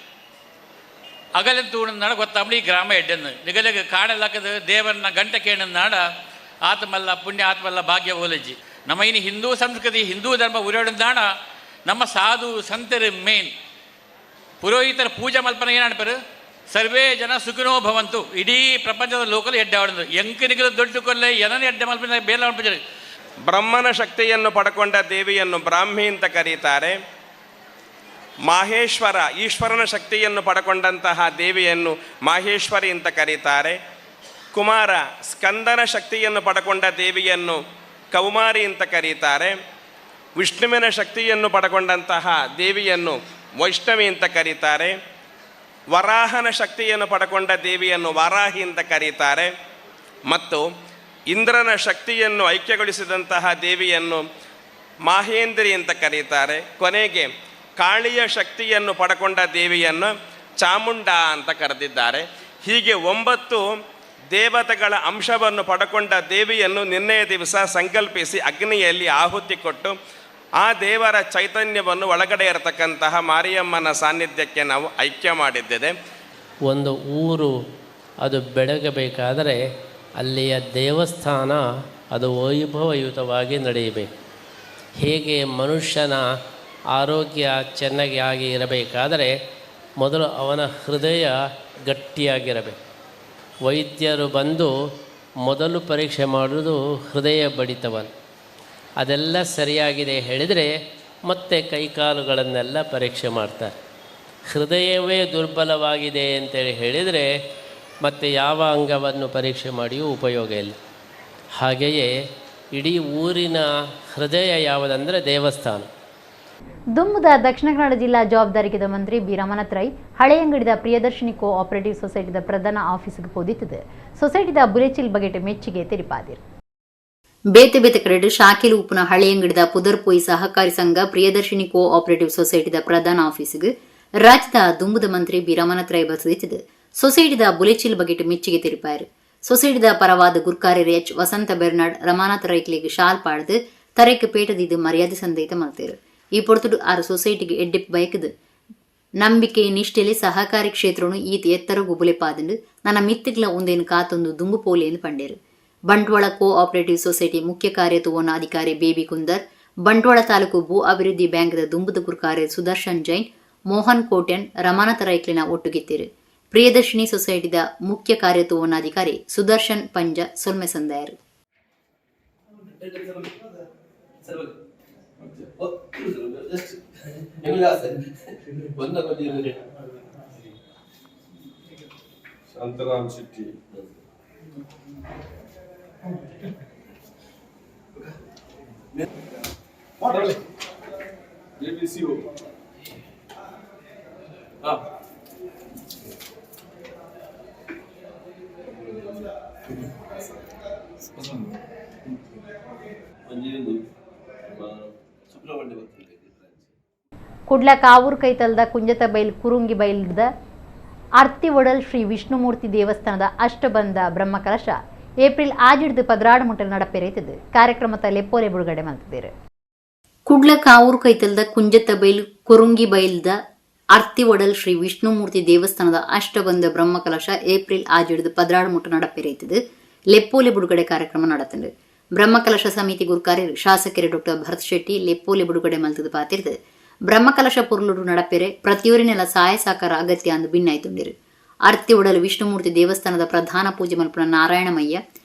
ಅಗಲಿನ ತೂಣ ಗೊತ್ತಾಂಬಳಿ ಈ ಗ್ರಾಮ ಎಡ್ಡೆಂದು ನಿಗಲಿಗೆ ಕಾಣಲಾಕದ ದೇವರನ್ನ ಗಂಟೆ ಕೇಳನಾಡ ಆತ್ಮಲ್ಲ ಪುಣ್ಯ ಆತ್ಮಲ್ಲ ಭಾಗ್ಯ ಓಲಜ್ಜಿ. ನಮ್ಮ ಇನ್ನು ಹಿಂದೂ ಸಂಸ್ಕೃತಿ ಹಿಂದೂ ಧರ್ಮ ಉರಿಯೋಡಂದಾಣ ನಮ್ಮ ಸಾಧು ಸಂತರು ಮೇನ್ ಪುರೋಹಿತರ ಪೂಜೆ ಮಲ್ಪನ ಏನಾಡ್ಪಾರು ಸರ್ವೇ ಜನ ಸುಖಿನೋ ಭವಂತು. ಇಡೀ ಪ್ರಪಂಚದ ಲೋಕಲ್ ಎಡ್ಡೆ ಆಡೋದು ಎಂಕನಿಗಲು ದೊಡ್ಡ ಕೊಲ್ಲೆ ಏನನ್ನ ಎಡ್ಡೆ ಮಲ್ಪನ ಬೇಲೆ ಮಲ್ಪಜರು. ಬ್ರಹ್ಮನ ಶಕ್ತಿಯನ್ನು ಪಡ್ಕೊಂಡ ದೇವಿಯನ್ನು ಬ್ರಾಹ್ಮಿ ಅಂತ ಕರೀತಾರೆ. ಮಾಹೇಶ್ವರ ಈಶ್ವರನ ಶಕ್ತಿಯನ್ನು ಪಡ್ಕೊಂಡಂತಹ ದೇವಿಯನ್ನು ಮಾಹೇಶ್ವರಿ ಅಂತ ಕರೀತಾರೆ. ಕುಮಾರ ಸ್ಕಂದನ ಶಕ್ತಿಯನ್ನು ಪಡ್ಕೊಂಡ ದೇವಿಯನ್ನು ಕೌಮಾರಿ ಅಂತ ಕರೀತಾರೆ. ವಿಷ್ಣುವಿನ ಶಕ್ತಿಯನ್ನು ಪಡ್ಕೊಂಡಂತಹ ದೇವಿಯನ್ನು ವೈಷ್ಣವಿ ಅಂತ ಕರೀತಾರೆ. ವರಾಹನ ಶಕ್ತಿಯನ್ನು ಪಡ್ಕೊಂಡ ದೇವಿಯನ್ನು ವಾರಾಹಿ ಅಂತ ಕರೀತಾರೆ. ಮತ್ತು ಇಂದ್ರನ ಶಕ್ತಿಯನ್ನು ಐಕ್ಯಗೊಳಿಸಿದಂತಹ ದೇವಿಯನ್ನು ಮಾಹೇಂದ್ರಿ ಅಂತ ಕರೀತಾರೆ. ಕೊನೆಗೆ ಕಾಳಿಯ ಶಕ್ತಿಯನ್ನು ಪಡ್ಕೊಂಡ ದೇವಿಯನ್ನು ಚಾಮುಂಡ ಅಂತ ಕರೆದಿದ್ದಾರೆ. ಹೀಗೆ 9 ದೇವತೆಗಳ ಅಂಶವನ್ನು ಪಡ್ಕೊಂಡ ದೇವಿಯನ್ನು ನಿನ್ನೆಯ ದಿವಸ ಸಂಕಲ್ಪಿಸಿ ಅಗ್ನಿಯಲ್ಲಿ ಆಹುತಿ ಕೊಟ್ಟು ಆ ದೇವರ ಚೈತನ್ಯವನ್ನು ಒಳಗಡೆ ಇರತಕ್ಕಂತಹ ಮಾರಿಯಮ್ಮನ ಸಾನ್ನಿಧ್ಯಕ್ಕೆ ನಾವು ಐಕ್ಯ ಮಾಡಿದ್ದೇವೆ. ಒಂದು ಊರು ಅದು ಬೆಳಗಬೇಕಾದರೆ ಅಲ್ಲಿಯ ದೇವಸ್ಥಾನ ಅದು ವೈಭವಯುತವಾಗಿ ನಡೆಯಬೇಕು. ಹೇಗೆ ಮನುಷ್ಯನ ಆರೋಗ್ಯ ಚೆನ್ನಾಗಿ ಆಗಿ ಇರಬೇಕಾದರೆ ಮೊದಲು ಅವನ ಹೃದಯ ಗಟ್ಟಿಯಾಗಿರಬೇಕು. ವೈದ್ಯರು ಬಂದು ಮೊದಲು ಪರೀಕ್ಷೆ ಮಾಡುವುದು ಹೃದಯ ಬಡಿತವನ್ನು. ಅದೆಲ್ಲ ಸರಿಯಾಗಿದೆ ಹೇಳಿದರೆ ಮತ್ತೆ ಕೈಕಾಲುಗಳನ್ನೆಲ್ಲ ಪರೀಕ್ಷೆ ಮಾಡ್ತಾರೆ. ಹೃದಯವೇ ದುರ್ಬಲವಾಗಿದೆ ಅಂತೇಳಿ ಹೇಳಿದರೆ ಮತ್ತೆ ಯಾವ ಅಂಗವನ್ನು ಪರೀಕ್ಷೆ ಮಾಡಿಯೂ ಉಪಯೋಗ ಇಲ್ಲ. ಹಾಗೆಯೇ ಇಡೀ ಊರಿನ ಹೃದಯ ಯಾವುದಂದರೆ ದೇವಸ್ಥಾನ. ದುಮ್ಮದ ದಕ್ಷಿಣ ಕನ್ನಡ ಜಿಲ್ಲಾ ಜವಾಬ್ದಾರಿಕೆದ ಮಂತ್ರಿ ಬಿ ರಮಾನಾಥ್ ರೈ ಹಳೆಯಂಗಡಿದ ಪ್ರಿಯದರ್ಶಿನಿ ಕೋ ಆಪರೇಟಿವ್ ಸೊಸೈಟಿದ ಪ್ರಧಾನ ಆಫೀಸ್ಗೆ ಪೋದಿತ್ತದೆ. ಸೊಸೈಟಿದ ಬುಲೆಚಿಲ್ ಬಗೆಟ್ ಮೆಚ್ಚುಗೆ ತೆರಿಪಾದಿರು. ಬೇತೆ ಬೇತೆ ಕಡೆಡು ಶಾಖೆಲು ಉಪ್ಪುನ ಹಳೆಯಂಗಡಿದ ಪುದರ್ಪೋಯಿ ಸಹಕಾರಿ ಸಂಘ ಪ್ರಿಯದರ್ಶಿನಿ ಕೋ ಆಪರೇಟಿವ್ ಸೊಸೈಟಿದ ಪ್ರಧಾನ ಆಫೀಸ್ಗೆ ರಾಜ್ಯದ ದುಂಬುದ ಮಂತ್ರಿ ಬಿ ರಮಾನಾಥ್ ರೈ ಬಸದಿತ್ತದೆ. ಸೊಸೈಟಿದ ಬುಲೆಚಿಲ್ ಬಗೆಟ್ ಮೆಚ್ಚುಗೆ ತೆರಿಪಾಯರು. ಸೊಸೈಟಿದ ಪರವಾದ ಗುರ್ಕಾರ್ಯರು ಎಚ್ ವಸಂತ ಬೆರ್ನಾಡ್ ರಮಾನಾಥ್ ರೈಕ್ಲಿಗೆ ಶಾಲ್ ಪಾಡ್ದು ತರೆಕ್ ಪೇಟದಿದ್ದು ಮರ್ಯಾದೆ ಸಂದೇತ ಮಲ್ತೇರು. ಈ ಪೊರ್ತುಡು ಆರು ಸೊಸೈಟಿಗೆ ಎಡ್ಡೆಪ್ ಬಯಕದು ನಂಬಿಕೆ ನಿಷ್ಠೆಲಿ ಸಹಕಾರಿ ಕ್ಷೇತ್ರನು ಈತ ಎತ್ತರಗು ಬುಲೆಪಾದಂಡು ನನ್ನ ಮಿತ್ತಿಗ್ಲ ಒಂದೇನು ಕಾತೊಂದು ದುಂಬು ಪೋಲೆ ಎಂದು ಪಂಡೇರು. ಬಂಟ್ವಾಳ ಕೋ ಆಪರೇಟಿವ್ ಸೊಸೈಟಿ ಮುಖ್ಯ ಕಾರ್ಯತುವನ ಅಧಿಕಾರಿ ಬೇಬಿ ಕುಂದರ್, ಬಂಟ್ವಾಳ ತಾಲೂಕು ಭೂ ಅಭಿವೃದ್ಧಿ ಬ್ಯಾಂಕ್ದ ದುಂಬುದ ಗುರ್ಕಾರೆ ಸುದರ್ಶನ್ ಜೈನ್, ಮೋಹನ್ ಕೋಟ್ಯನ್, ರಮಾನಾಥ ರೈಕ್ಲಿನ ಒಟ್ಟುಗಿತ್ತಿರು. ಪ್ರಿಯದರ್ಶಿನಿ ಸೊಸೈಟಿದ ಮುಖ್ಯ ಕಾರ್ಯತುವನಾಧಿಕಾರಿ ಸುದರ್ಶನ್ ಪಂಜ ಸೊಲ್ಮೆ ಸಂದಾಯರು. Shantaram Shetty. ABCO. Kudla Kavoor ಕೈತಲ್ದ ಕುಂಜತ ಬೈಲ್ ಕುರುಂಗಿ ಬೈಲ್ದ ಅರ್ತಿ ಒಡಲ್ ಶ್ರೀ ವಿಷ್ಣುಮೂರ್ತಿ ದೇವಸ್ಥಾನದ ಅಷ್ಟಬಂಧ ಬ್ರಹ್ಮಕಲಶ ಏಪ್ರಿಲ್ ಆಜಿಡ್ದು 12 ಮುಟ್ಟಲ್ ನಡಪೆರೈತದೆ. ಕಾರ್ಯಕ್ರಮದ ಲೆಪ್ಪೋಲೆ ಬಿಡುಗಡೆ ಮಲ್ತಿದ್ದೀರಿ. ಕುಡ್ಲ ಕಾವೂರು ಕೈತಲ್ದ ಕುಂಜತ ಬೈಲ್ ಕುರುಂಗಿ ಬೈಲ್ದ ಅರ್ತಿ ಒಡಲ್ ಶ್ರೀ ವಿಷ್ಣುಮೂರ್ತಿ ದೇವಸ್ಥಾನದ ಅಷ್ಟಬಂಧ ಬ್ರಹ್ಮಕಲಶ ಏಪ್ರಿಲ್ ಆಜಿಡ್ದು 12 ಮುಟ್ಟ ನಡಪೆರೈತದೆ. ಲೆಪ್ಪೋಲೆ ಬಿಡುಗಡೆ ಕಾರ್ಯಕ್ರಮ நடத்துண்டு. ಬ್ರಹ್ಮಕಲಶ ಸಮಿತಿ ಗುರುಕಾರ್ಯರು ಶಾಸಕರು ಡಾಕ್ಟರ್ ಭರತ್ ಶೆಟ್ಟಿ ಲೆಪ್ಪೋಲೆ ಬಿಡುಗಡೆ ಮಲ್ತದ ಪಾತಿರ್ದು ಬ್ರಹ್ಮಕಲಶ ಪೊರ್ಲುಡು ನಡಪೆರೆ ಪ್ರತಿಯೊರಿನೆಲ್ಲ ಸಹಾಯ ಸಹಕಾರ ಅಗತ್ಯ ಅಂದು ಭಿನ್ನಾಯ್ತುಂಡಿರು. ಅರ್ತಿ ಒಡಲು ವಿಷ್ಣುಮೂರ್ತಿ ದೇವಸ್ಥಾನದ ಪ್ರಧಾನ ಪೂಜೆ ಮಲ್ಪುನ ನಾರಾಯಣಮಯ್ಯ,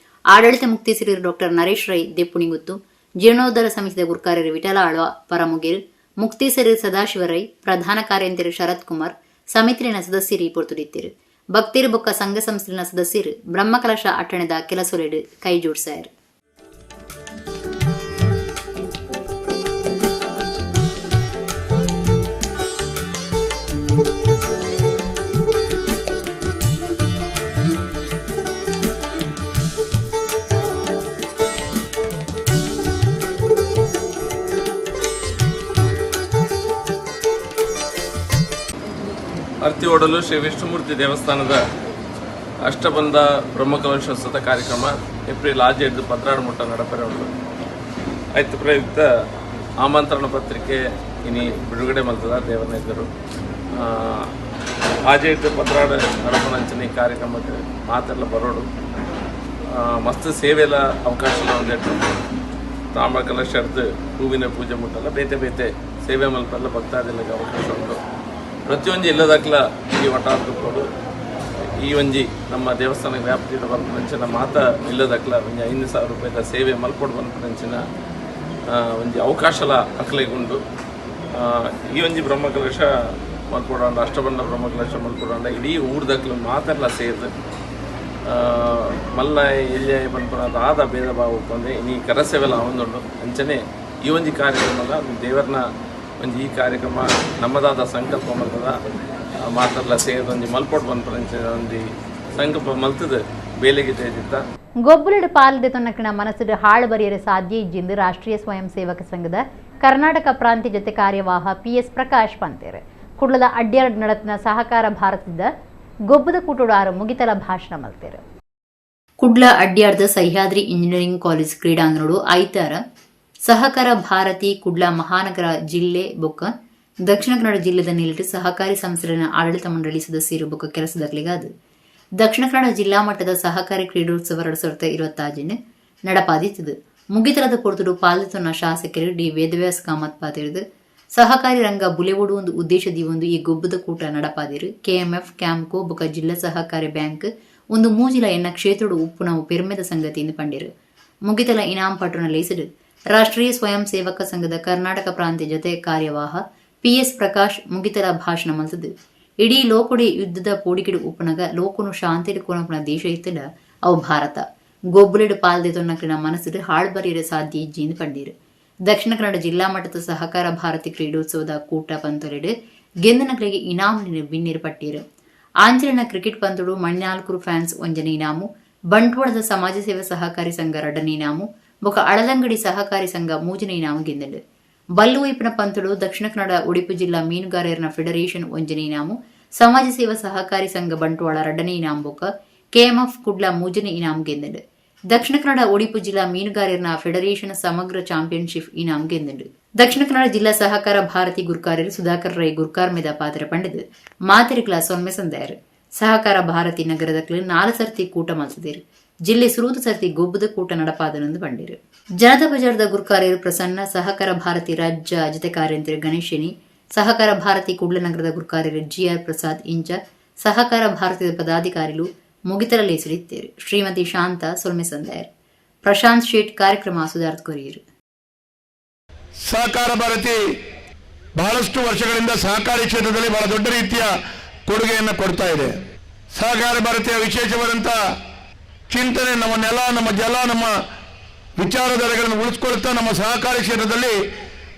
ಆಡಳಿತ ಮುಕ್ತೇಸರಿಯರು ಡಾಕ್ಟರ್ ನರೇಶ್ ರೈ ದೆಪ್ಪುಣಿಗುತ್ತು, ಜೀರ್ಣೋದ್ಧಾರ ಸಮಿತಿದ ಗುರುಕಾರ್ಯರು ವಿಠಲ ಆಳ್ವ ಪರಮುಗಿರ್, ಮುಕ್ತೇಸರಿಯರು ಸದಾಶಿವರೈ, ಪ್ರಧಾನ ಕಾರ್ಯಂತೆರು ಶರತ್ ಕುಮಾರ್, ಸಮಿತಿನ ಸದಸ್ಯರು ಈ ಪೊರ್ತುಡಿತ್ತಿರು. ಭಕ್ತಿರು ಬೊಕ್ಕ ಸಂಘ ಸಂಸ್ಥೆನ ಸದಸ್ಯರು ಬ್ರಹ್ಮಕಲಶ ಅಟ್ಟಣೆದ ಕೆಲಸೊಲೆಡು ಕೈ ಜೋಡಿಸಾಯರು. ಅರ್ತಿ ಒಡಲು ಶ್ರೀ ವಿಷ್ಣುಮೂರ್ತಿ ದೇವಸ್ಥಾನದ ಅಷ್ಟಬಂಧ ಬ್ರಹ್ಮಕಲಶೋತ್ಸವದ ಕಾರ್ಯಕ್ರಮ ಏಪ್ರಿಲ್ 6 12 ಮುಟ್ಟ ನಡಪರೆ ಉಂಟು. ಆಯ್ತು ಪ್ರಯುಕ್ತ ಆಮಂತ್ರಣ ಪತ್ರಿಕೆ ಇನಿ ಬಿಡುಗಡೆ ಮಲ್ತದ ದೇವನ ಇದ್ದರು 6 12 ನಡಪನಂಚನೆ ಕಾರ್ಯಕ್ರಮಕ್ಕೆ ಮಾತೆಲ್ಲ ಬರೋಡು ಮಸ್ತ್ ಸೇವೆಲ್ಲ ಅವಕಾಶ ಒಂದೆಟ್ಟು ತಾಮ್ರ ಕಲಶರ್ದು ಹೂವಿನ ಪೂಜೆ ಮುಟ್ಟಲ್ಲ ಬೇತೆ ಬೇತೆ ಸೇವೆ ಮಲ್ಪೆಲ್ಲ ಭಕ್ತಾದಿಗಳಿಗೆ ಅವಕಾಶ ಉಂಟು. ಪ್ರತಿಯೊಂದು ಇಲ್ಲದಾಕ್ಲ ಈ ವಟಾರದಕ್ಕೋಡು ಈ ಒಂಜಿ ನಮ್ಮ ದೇವಸ್ಥಾನಕ್ಕೆ ವ್ಯಾಪ್ತಿಯ ಬರ್ಪನಂಚಿನ ಮಾತ ಇಲ್ಲದಕ್ಲ ಒಂಜಿ 5,000 ರೂಪಾಯಿದ ಸೇವೆ ಮಲ್ಪೊಡು ಬರ್ಪನಂಚಿನ ಒಂಜಿ ಅವಕಾಶಲ ಅಕ್ಲೆಗುಂಡು. ಈ ಒಂಜಿ ಬ್ರಹ್ಮಕಲಶ ಮಲ್ಪೊಡಾಂಡ ಅಷ್ಟಬಂಧ ಬ್ರಹ್ಮಕಲಶ ಮಲ್ಪೊಡಾಂಡ ಇಡೀ ಊರ್ದಕ್ಲು ಮಾತೆಲ್ಲ ಸೇರ್ದು ಮಲ್ಲ ಎಲ್ಯ ಪನ್ಪುನ ಆದ ಭೇದ ಭಾವ ಉಪ್ಪಂದೆ ಇನಿ ಕರಸೇವೆಲ್ಲ ಒಂದುಂಡು. ಅಂಚನೆ ಈ ಒಂಜಿ ಕಾರ್ಯಕ್ರಮದ ದೇವರನ್ನ ಒಂಜಿ ಈ ಕಾರ್ಯಕ್ರಮ ನಮ್ಮದಾದ ಸಂಕಲ್ಪ ಮಲ್ತದ ಮಾತೆಲ್ಲ ಸೇರಿದ ಒಂಜಿ ಮಲ್ಪೊಡು ಪನ್ಪುನಂಚಿನ ಒಂಜಿ ಸಂಕಲ್ಪ ಮಲ್ತದ ಬೇಲೆಗೆ ಜಯದಿತ್ತ. ಗೊಬ್ಬುಲಿಡು ಪಾಲ್ದೆ ತೊನ್ನಕಿನ ಮನಸ್ಸುಡು ಹಾಳು ಬರಿಯರೆ ಸಾಧ್ಯ ಇಜ್ಜಿಂದು ರಾಷ್ಟ್ರೀಯ ಸ್ವಯಂ ಸೇವಕ ಸಂಘದ ಕರ್ನಾಟಕ ಪ್ರಾಂತ್ಯ ಜೊತೆ ಕಾರ್ಯವಾಹ ಪಿ.ಎಸ್. ಪ್ರಕಾಶ್ ಪಂತೇರು. ಕುಡ್ಲದ ಅಡ್ಯಾರ್ಡ್ ನಡತಿನ ಸಹಕಾರ ಭಾರತದ ಗೊಬ್ಬದ ಕೂಟೋಡು ಆರು ಮುಗಿತಲ ಭಾಷಣ ಮಲ್ತೇರು. ಕುಡ್ಲ ಅಡ್ಯಾರ್ದ ಸಹ್ಯಾದ್ರಿ ಇಂಜಿನಿಯರಿಂಗ್ ಕಾಲೇಜ್ ಕ್ರೀಡಾಂಗಣಡು ಐತಾರ ಸಹಕಾರ ಭಾರತಿ ಕುಡ್ಲ ಮಹಾನಗರ ಜಿಲ್ಲೆ ಬೊಕ್ಕ ದಕ್ಷಿಣ ಕನ್ನಡ ಜಿಲ್ಲೆದ ನಿಲುಟು ಸಹಕಾರಿ ಸಂಸ್ಥೆಗಳ ಆಡಳಿತ ಮಂಡಳಿ ಸದಸ್ಯರು ಬೊಕ್ಕ ಕೆಲಸದಕ್ಲಿಗಾದು ದಕ್ಷಿಣ ಕನ್ನಡ ಜಿಲ್ಲಾ ಮಟ್ಟದ ಸಹಕಾರಿ ಕ್ರೀಡೋತ್ಸವ 2026 ನಡಪಾದಿತ್ತದು. ಮುಗಿತಲದ ಪೊರ್ತುಡು ಪಾಲ್ದೊನ್ನ ಶಾಸಕರು ಡಿ ವೇದವ್ಯಾಸ ಕಾಮತ್ ಪಾತಿರಿದು ಸಹಕಾರಿ ರಂಗ ಬುಲೆವೊಡು ಒಂದು ಉದ್ದೇಶದಿ ಒಂದು ಈ ಗೊಬ್ಬದ ಕೂಟ ನಡಪಾದಿರು. ಕೆಎಂಎಫ್ ಕ್ಯಾಂಪ್ಕೋ ಬೊಕ್ಕ ಜಿಲ್ಲಾ ಸಹಕಾರಿ ಬ್ಯಾಂಕ್ ಒಂದು ಮೂಜಿಲ ಎನ್ನ ಕ್ಷೇತ್ರಡು ಉಪ್ಪುನವು ಪೆರ್ಮೆದ ಸಂಗತಿಯಿಂದ ಪಂಡಿರು. ಮುಗಿತಲ ಇನಾಂ ಪಟ್ಟಣ ಲೇಸಿಡು ರಾಷ್ಟ್ರೀಯ ಸ್ವಯಂ ಸೇವಕ ಸಂಘದ ಕರ್ನಾಟಕ ಪ್ರಾಂತ್ಯ ಜೊತೆ ಕಾರ್ಯವಾಹ ಪಿ.ಎಸ್. ಪ್ರಕಾಶ್ ಮುಗಿತಲ ಭಾಷಣ ಮಲ್ತದು. ಇಡೀ ಲೋಕೊಡಿ ಯುದ್ಧದ ಪೋಡಿಕಿಡು ಉಪ್ಪುನಗ ಲೋಕನು ಶಾಂತಿಡು ಕೊನಪುನ ದೇಶ ಇತ್ತಡ ಅವು ಭಾರತ. ಗೊಬ್ಬುಲಿಡು ಪಾಲ್ದೆ ತೊನ್ನಕ್ಲಿನ ಮನಸ್ಸುಡು ಹಾಳು ಬರಿಯರೆ ಸಾಧ್ಯ ಇಜ್ಜಿಂದು ಪಂಡೀರು. ದಕ್ಷಿಣ ಕನ್ನಡ ಜಿಲ್ಲಾ ಮಟ್ಟದ ಸಹಕಾರ ಭಾರತಿ ಕ್ರೀಡೋತ್ಸವದ ಕೂಟ ಪಂತೊಲೆಡು ಗೆಂದನಕ್ಲಿಗೆ ಇನಾಮು ಬಿನ್ನಿರು ಪಟ್ಟೀರು. ಆಂಚಲಿನ ಕ್ರಿಕೆಟ್ ಪಂತೊಡು ಮಣಿನಾಲ್ಕುರು ಫ್ಯಾನ್ಸ್ ಒಂಜನೆ ಇನಾಮು, ಬಂಟ್ವಾಳದ ಸಮಾಜ ಸೇವಾ ಸಹಕಾರಿ ಸಂಘ ರಡ್ಡನೆ ಇನಾಮು ಬೊಕ ಅಳದಂಗಡಿ ಸಹಕಾರಿ ಸಂಘ ಮೂಜನೆ ಇನಾಮು ಗೆಂದಂಡು. ಬಲ್ಲು ಒಯ್ಪಿನ ಪಂತೊಡು ದಕ್ಷಿಣ ಕನ್ನಡ ಉಡುಪಿ ಜಿಲ್ಲಾ ಮೀನುಗಾರರ ಫೆಡರೇಷನ್ ಒಂಜನೆ ಇನಾಮು, ಸಮಾಜ ಸೇವಾ ಸಹಕಾರಿ ಸಂಘ ಬಂಟ್ವಾಳ ರಡ್ಡನೆ ಇನಾಮು ಬೊಕ ಕೆಎಂಎಫ್ ಕುಡ್ಲ ಮೂಜನೆ ಇನಾಮು ಗೆಂದಂಡು. ದಕ್ಷಿಣ ಕನ್ನಡ ಒಡಿಪು ಜಿಲ್ಲಾ ಮೀನುಗಾರರ ಫೆಡರೇಷನ್ ಸಮಗ್ರ ಚಾಂಪಿಯನ್ಶಿಪ್ ಇನಾಮ್ ಗೆಂದುಂಡು. ದಕ್ಷಿಣ ಕನ್ನಡ ಜಿಲ್ಲಾ ಸಹಕಾರ ಭಾರತಿ ಗುರ್ಕಾರರು ಸುಧಾಕರ್ ರೈ ಗುರ್ಕಾರ್ ಮೇದ ಪಾತ್ರ ಪಂಡದು ಮಾತೆರಿಗ್ಲ ಸೊನ್ಮೆ ಸಂದಾಯರು. ಸಹಕಾರ ಭಾರತಿ ನಗರದಕ್ಲು 4 ಸರ್ತಿ ಕೂಟ ಮಲ್ತದೇರು. ಜಿಲ್ಲೆ ಸುರೂತ ಸರ್ತಿ ಗೊಬ್ಬದ ಕೂಟ ನಡಪಾದನೆಂದು ಬಂಡಿರು. ಜನತಾ ಬಜಾರ್ದ ಗುರ್ಕಾರ್ಯರು ಪ್ರಸನ್ನ, ಸಹಕಾರ ಭಾರತಿ ರಾಜ್ಯ ಜತೆ ಕಾರ್ಯಂತರು ಗಣೇಶಿನಿ, ಸಹಕಾರ ಭಾರತಿ ಕುಡ್ಲನಗರದ ಗುರ್ಕಾರ್ಯರು ಜಿಆರ್ ಪ್ರಸಾದ್ ಇಂಚ ಸಹಕಾರ ಭಾರತದ ಪದಾಧಿಕಾರಿಗಳು ಮುಗಿತರಲೇಸಲಿತ್ತೇರು. ಶ್ರೀಮತಿ ಶಾಂತ ಸೊಲ್ಮೆ ಸಂದಾಯರು. ಪ್ರಶಾಂತ್ ಶೇಟ್ ಕಾರ್ಯಕ್ರಮ ಸುಧಾರ್ಥ ಕೊರಿಯರು. ಸಹಕಾರ ಭಾರತಿ ಬಹಳಷ್ಟು ವರ್ಷಗಳಿಂದ ಸಹಕಾರಿ ಕ್ಷೇತ್ರದಲ್ಲಿ ಬಹಳ ದೊಡ್ಡ ರೀತಿಯ ಕೊಡುಗೆಯನ್ನು ಕೊಡ್ತಾ ಇದೆ. ಸಹಕಾರ ಭಾರತಿಯ ವಿಶೇಷವಾದಂತಹ ಚಿಂತನೆ ನಮ್ಮ ನೆಲ, ನಮ್ಮ ಜಲ, ನಮ್ಮ ವಿಚಾರಧಾರೆಗಳನ್ನು ಉಳಿಸ್ಕೊಳ್ತಾ ನಮ್ಮ ಸಹಕಾರಿ ಕ್ಷೇತ್ರದಲ್ಲಿ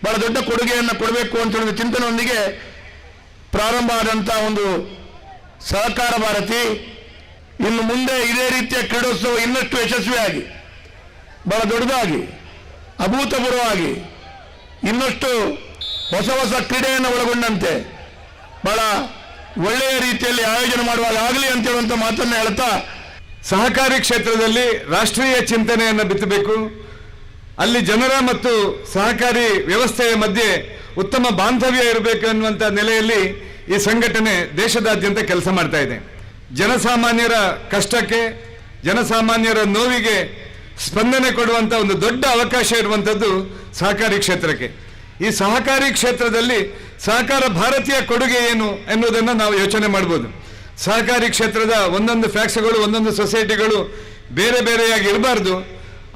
ಬಹಳ ದೊಡ್ಡ ಕೊಡುಗೆಯನ್ನು ಕೊಡಬೇಕು ಅಂತ ಹೇಳಿದ ಚಿಂತನೆಯೊಂದಿಗೆ ಪ್ರಾರಂಭ ಆದಂಥ ಒಂದು ಸಹಕಾರ ಭಾರತಿ ಇನ್ನು ಮುಂದೆ ಇದೇ ರೀತಿಯ ಕ್ರೀಡೋತ್ಸವ ಇನ್ನಷ್ಟು ಯಶಸ್ವಿಯಾಗಿ, ಬಹಳ ದೊಡ್ಡದಾಗಿ, ಅಭೂತಪೂರ್ವವಾಗಿ ಇನ್ನಷ್ಟು ಹೊಸ ಹೊಸ ಕ್ರೀಡೆಯನ್ನು ಒಳಗೊಂಡಂತೆ ಬಹಳ ಒಳ್ಳೆಯ ರೀತಿಯಲ್ಲಿ ಆಯೋಜನೆ ಮಾಡುವಾಗ ಆಗಲಿ ಅಂತ ಹೇಳುವಂಥ ಮಾತನ್ನು ಹೇಳ್ತಾ, ಸಹಕಾರಿ ಕ್ಷೇತ್ರದಲ್ಲಿ ರಾಷ್ಟ್ರೀಯ ಚಿಂತನೆಯನ್ನು ಬಿತ್ತಬೇಕು. ಅಲ್ಲಿ ಜನರ ಮತ್ತು ಸಹಕಾರಿ ವ್ಯವಸ್ಥೆಯ ಮಧ್ಯೆ ಉತ್ತಮ ಬಾಂಧವ್ಯ ಇರಬೇಕು ಅನ್ನುವಂಥ ನೆಲೆಯಲ್ಲಿ ಈ ಸಂಘಟನೆ ದೇಶದಾದ್ಯಂತ ಕೆಲಸ ಮಾಡ್ತಾ ಇದೆ. ಜನಸಾಮಾನ್ಯರ ಕಷ್ಟಕ್ಕೆ, ಜನಸಾಮಾನ್ಯರ ನೋವಿಗೆ ಸ್ಪಂದನೆ ಕೊಡುವಂಥ ಒಂದು ದೊಡ್ಡ ಅವಕಾಶ ಇರುವಂಥದ್ದು ಸಹಕಾರಿ ಕ್ಷೇತ್ರಕ್ಕೆ. ಈ ಸಹಕಾರಿ ಕ್ಷೇತ್ರದಲ್ಲಿ ಸಹಕಾರ ಭಾರತೀಯ ಕೊಡುಗೆ ಏನು ಎನ್ನುವುದನ್ನು ನಾವು ಯೋಚನೆ ಮಾಡ್ಬೋದು. ಸಹಕಾರಿ ಕ್ಷೇತ್ರದ ಒಂದೊಂದು ಫ್ಯಾಕ್ಸ್ಗಳು, ಒಂದೊಂದು ಸೊಸೈಟಿಗಳು ಬೇರೆ ಬೇರೆಯಾಗಿ ಇರಬಾರ್ದು.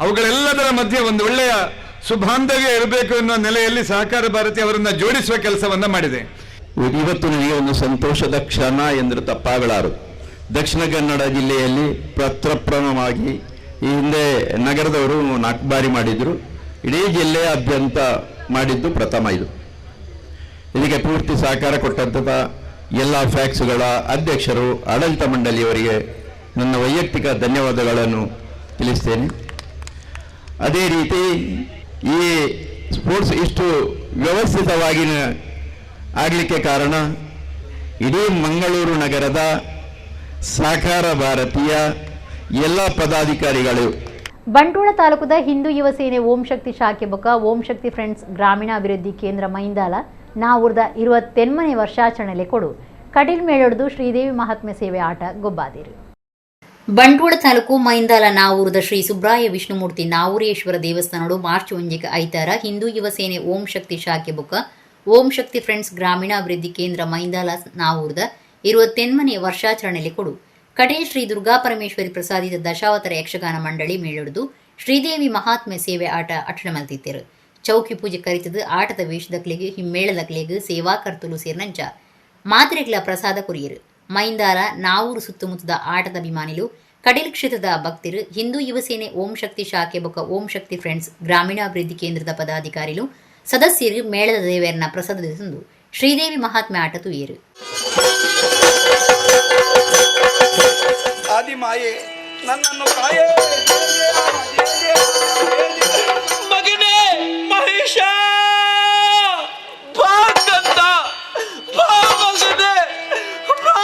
ಅವುಗಳೆಲ್ಲದರ ಮಧ್ಯೆ ಒಂದು ಒಳ್ಳೆಯ ಸುಬಾಂಧವ್ಯ ಇರಬೇಕು ಎನ್ನುವ ನೆಲೆಯಲ್ಲಿ ಸಹಕಾರ ಭಾರತಿ ಅವರನ್ನು ಜೋಡಿಸುವ ಕೆಲಸವನ್ನು ಮಾಡಿದೆ. ಇವತ್ತು ನನಗೆ ಒಂದು ಸಂತೋಷದ ಕ್ಷಣ ಎಂದರೆ ತಪ್ಪಾಗಲಾರದು. ದಕ್ಷಿಣ ಕನ್ನಡ ಜಿಲ್ಲೆಯಲ್ಲಿ ಪ್ರಪ್ರಥಮವಾಗಿ ಈ ಹಿಂದೆ ನಗರದವರು 4 ಬಾರಿ ಮಾಡಿದರು. ಇಡೀ ಜಿಲ್ಲೆಯಾದ್ಯಂತ ಮಾಡಿದ್ದು ಪ್ರಥಮ ಇದು. ಇದಕ್ಕೆ ಪೂರ್ತಿ ಸಹಕಾರ ಕೊಟ್ಟಂತಹ ಎಲ್ಲ ಫ್ಯಾಕ್ಸ್ಗಳ ಅಧ್ಯಕ್ಷರು, ಆಡಳಿತ ಮಂಡಳಿಯವರಿಗೆ ನನ್ನ ವೈಯಕ್ತಿಕ ಧನ್ಯವಾದಗಳನ್ನು ತಿಳಿಸ್ತೇನೆ. ಅದೇ ರೀತಿ ಈ ಸ್ಪೋರ್ಟ್ಸ್ ಇಷ್ಟು ವ್ಯವಸ್ಥಿತವಾಗಿ ಆಗಲಿಕ್ಕೆ ಕಾರಣ ಇಡೀ ಮಂಗಳೂರು ನಗರದ ಸಹಕಾರ ಭಾರತೀಯ ಎಲ್ಲ ಪದಾಧಿಕಾರಿಗಳು. ಬಂಟ್ವಾಳ ತಾಲೂಕದ ಹಿಂದೂ ಯುವ ಸೇನೆ ಓಂ ಶಕ್ತಿ ಶಾಖೆ ಬೊಕ್ಕ ಓಂ ಶಕ್ತಿ ಫ್ರೆಂಡ್ಸ್ ಗ್ರಾಮೀಣಾಭಿವೃದ್ಧಿ ಕೇಂದ್ರ ಮೈಂದಾಲ ನಾವೂರ್ದ 28ನೇ ವರ್ಷಾಚರಣೆಲೆ ಕೊಡು ಕಟೀಲ್ ಮೇಳೊಡ್ದು ಶ್ರೀದೇವಿ ಮಹಾತ್ಮೆ ಸೇವೆ ಆಟ ಗೊಬ್ಬಾದಿರು. ಬಂಟ್ವಾಳ ತಾಲೂಕು ಮೈಂದಾಲ ನಾವೂರದ ಶ್ರೀ ಸುಬ್ರಾಯ ವಿಷ್ಣುಮೂರ್ತಿ ನಾವೂರೇಶ್ವರ ದೇವಸ್ಥಾನಡು ಮಾರ್ಚ್ 1 ಐತಾರ ಹಿಂದೂ ಯುವ ಸೇನೆ ಓಂ ಶಕ್ತಿ ಶಾಖೆ ಬೊಕ್ಕ ಓಂ ಶಕ್ತಿ ಫ್ರೆಂಡ್ಸ್ ಗ್ರಾಮೀಣಾಭಿವೃದ್ಧಿ ಕೇಂದ್ರ ಮೈಂದಾಲ ನಾವೂರದ 28ನೇ ವರ್ಷಾಚರಣೆಲೆ ಕೊಡು ಕಟೀಲ್ ಶ್ರೀ ದುರ್ಗಾ ಪರಮೇಶ್ವರಿ ಪ್ರಸಾದಿತ ದಶಾವತಾರ ಯಕ್ಷಗಾನ ಮಂಡಳಿ ಮೇಳೊಡ್ದು ಶ್ರೀದೇವಿ ಮಹಾತ್ಮೆ ಸೇವೆ ಆಟ ಅಟ್ಟಣ ಮಲ್ತಿತ್ತೇರು. ಚೌಕಿ ಪೂಜೆ ಕರಿತದು ಆಟದ ವೇಷದಕ್ಲಿಗೆ ಹಿಮ್ಮೇಳದಕ್ಲಿಗೆ ಸೇವಾಕರ್ತುಲು ಸೇರ್ನಂಚ ಮಾತ್ರೆಗಳ ಪ್ರಸಾದ ಕೊರಿಯರು. ಮೈಂದಾಲ ನಾವೂರು ಸುತ್ತಮುತ್ತದ ಆಟದ ಅಭಿಮಾನಿಲು, ಕಟೀಲ್ ಕ್ಷೇತ್ರದ ಭಕ್ತರು, ಹಿಂದೂ ಯುವಸೇನೆ ಓಂ ಶಕ್ತಿ ಶಾಖೆ ಬೊಕ್ಕ ಓಂ ಶಕ್ತಿ ಫ್ರೆಂಡ್ಸ್ ಗ್ರಾಮೀಣಾಭಿವೃದ್ಧಿ ಕೇಂದ್ರದ ಪದಾಧಿಕಾರಿಲು ಸದಸ್ಯರು ಮೇಳದ ದೇವರನ್ನ ಪ್ರಸಾದ ತಂದು ಶ್ರೀದೇವಿ ಮಹಾತ್ಮೆ ಆಟ ತುಯೇರು. ಆದಿಮಾಯೆ ನನ್ನನ್ನು ಕಾಯೇ ಮಗನೇ ಮಹೇಶ ಬಾ ಕಂದ, ಬಾ ಮಗನೇ ಬಾ.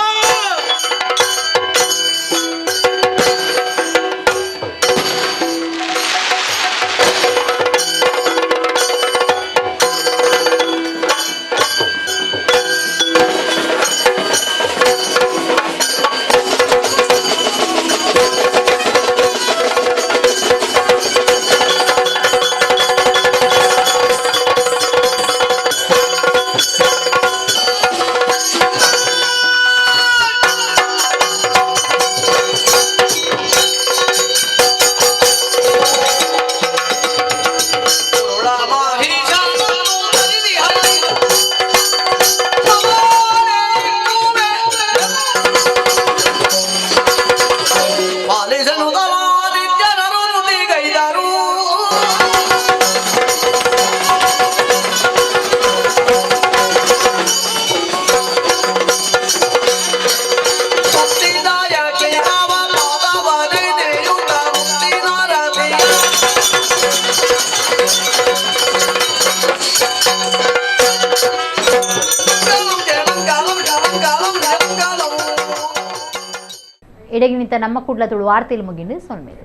ಇಡಗಿನಿಂತ ನಮ್ಮ ಕುಡ್ಲ ತುಳು ವಾರ್ತೆಯಲ್ಲಿ ಮುಗಿಂಡು ಸೊನ್ಮೇಲೆ.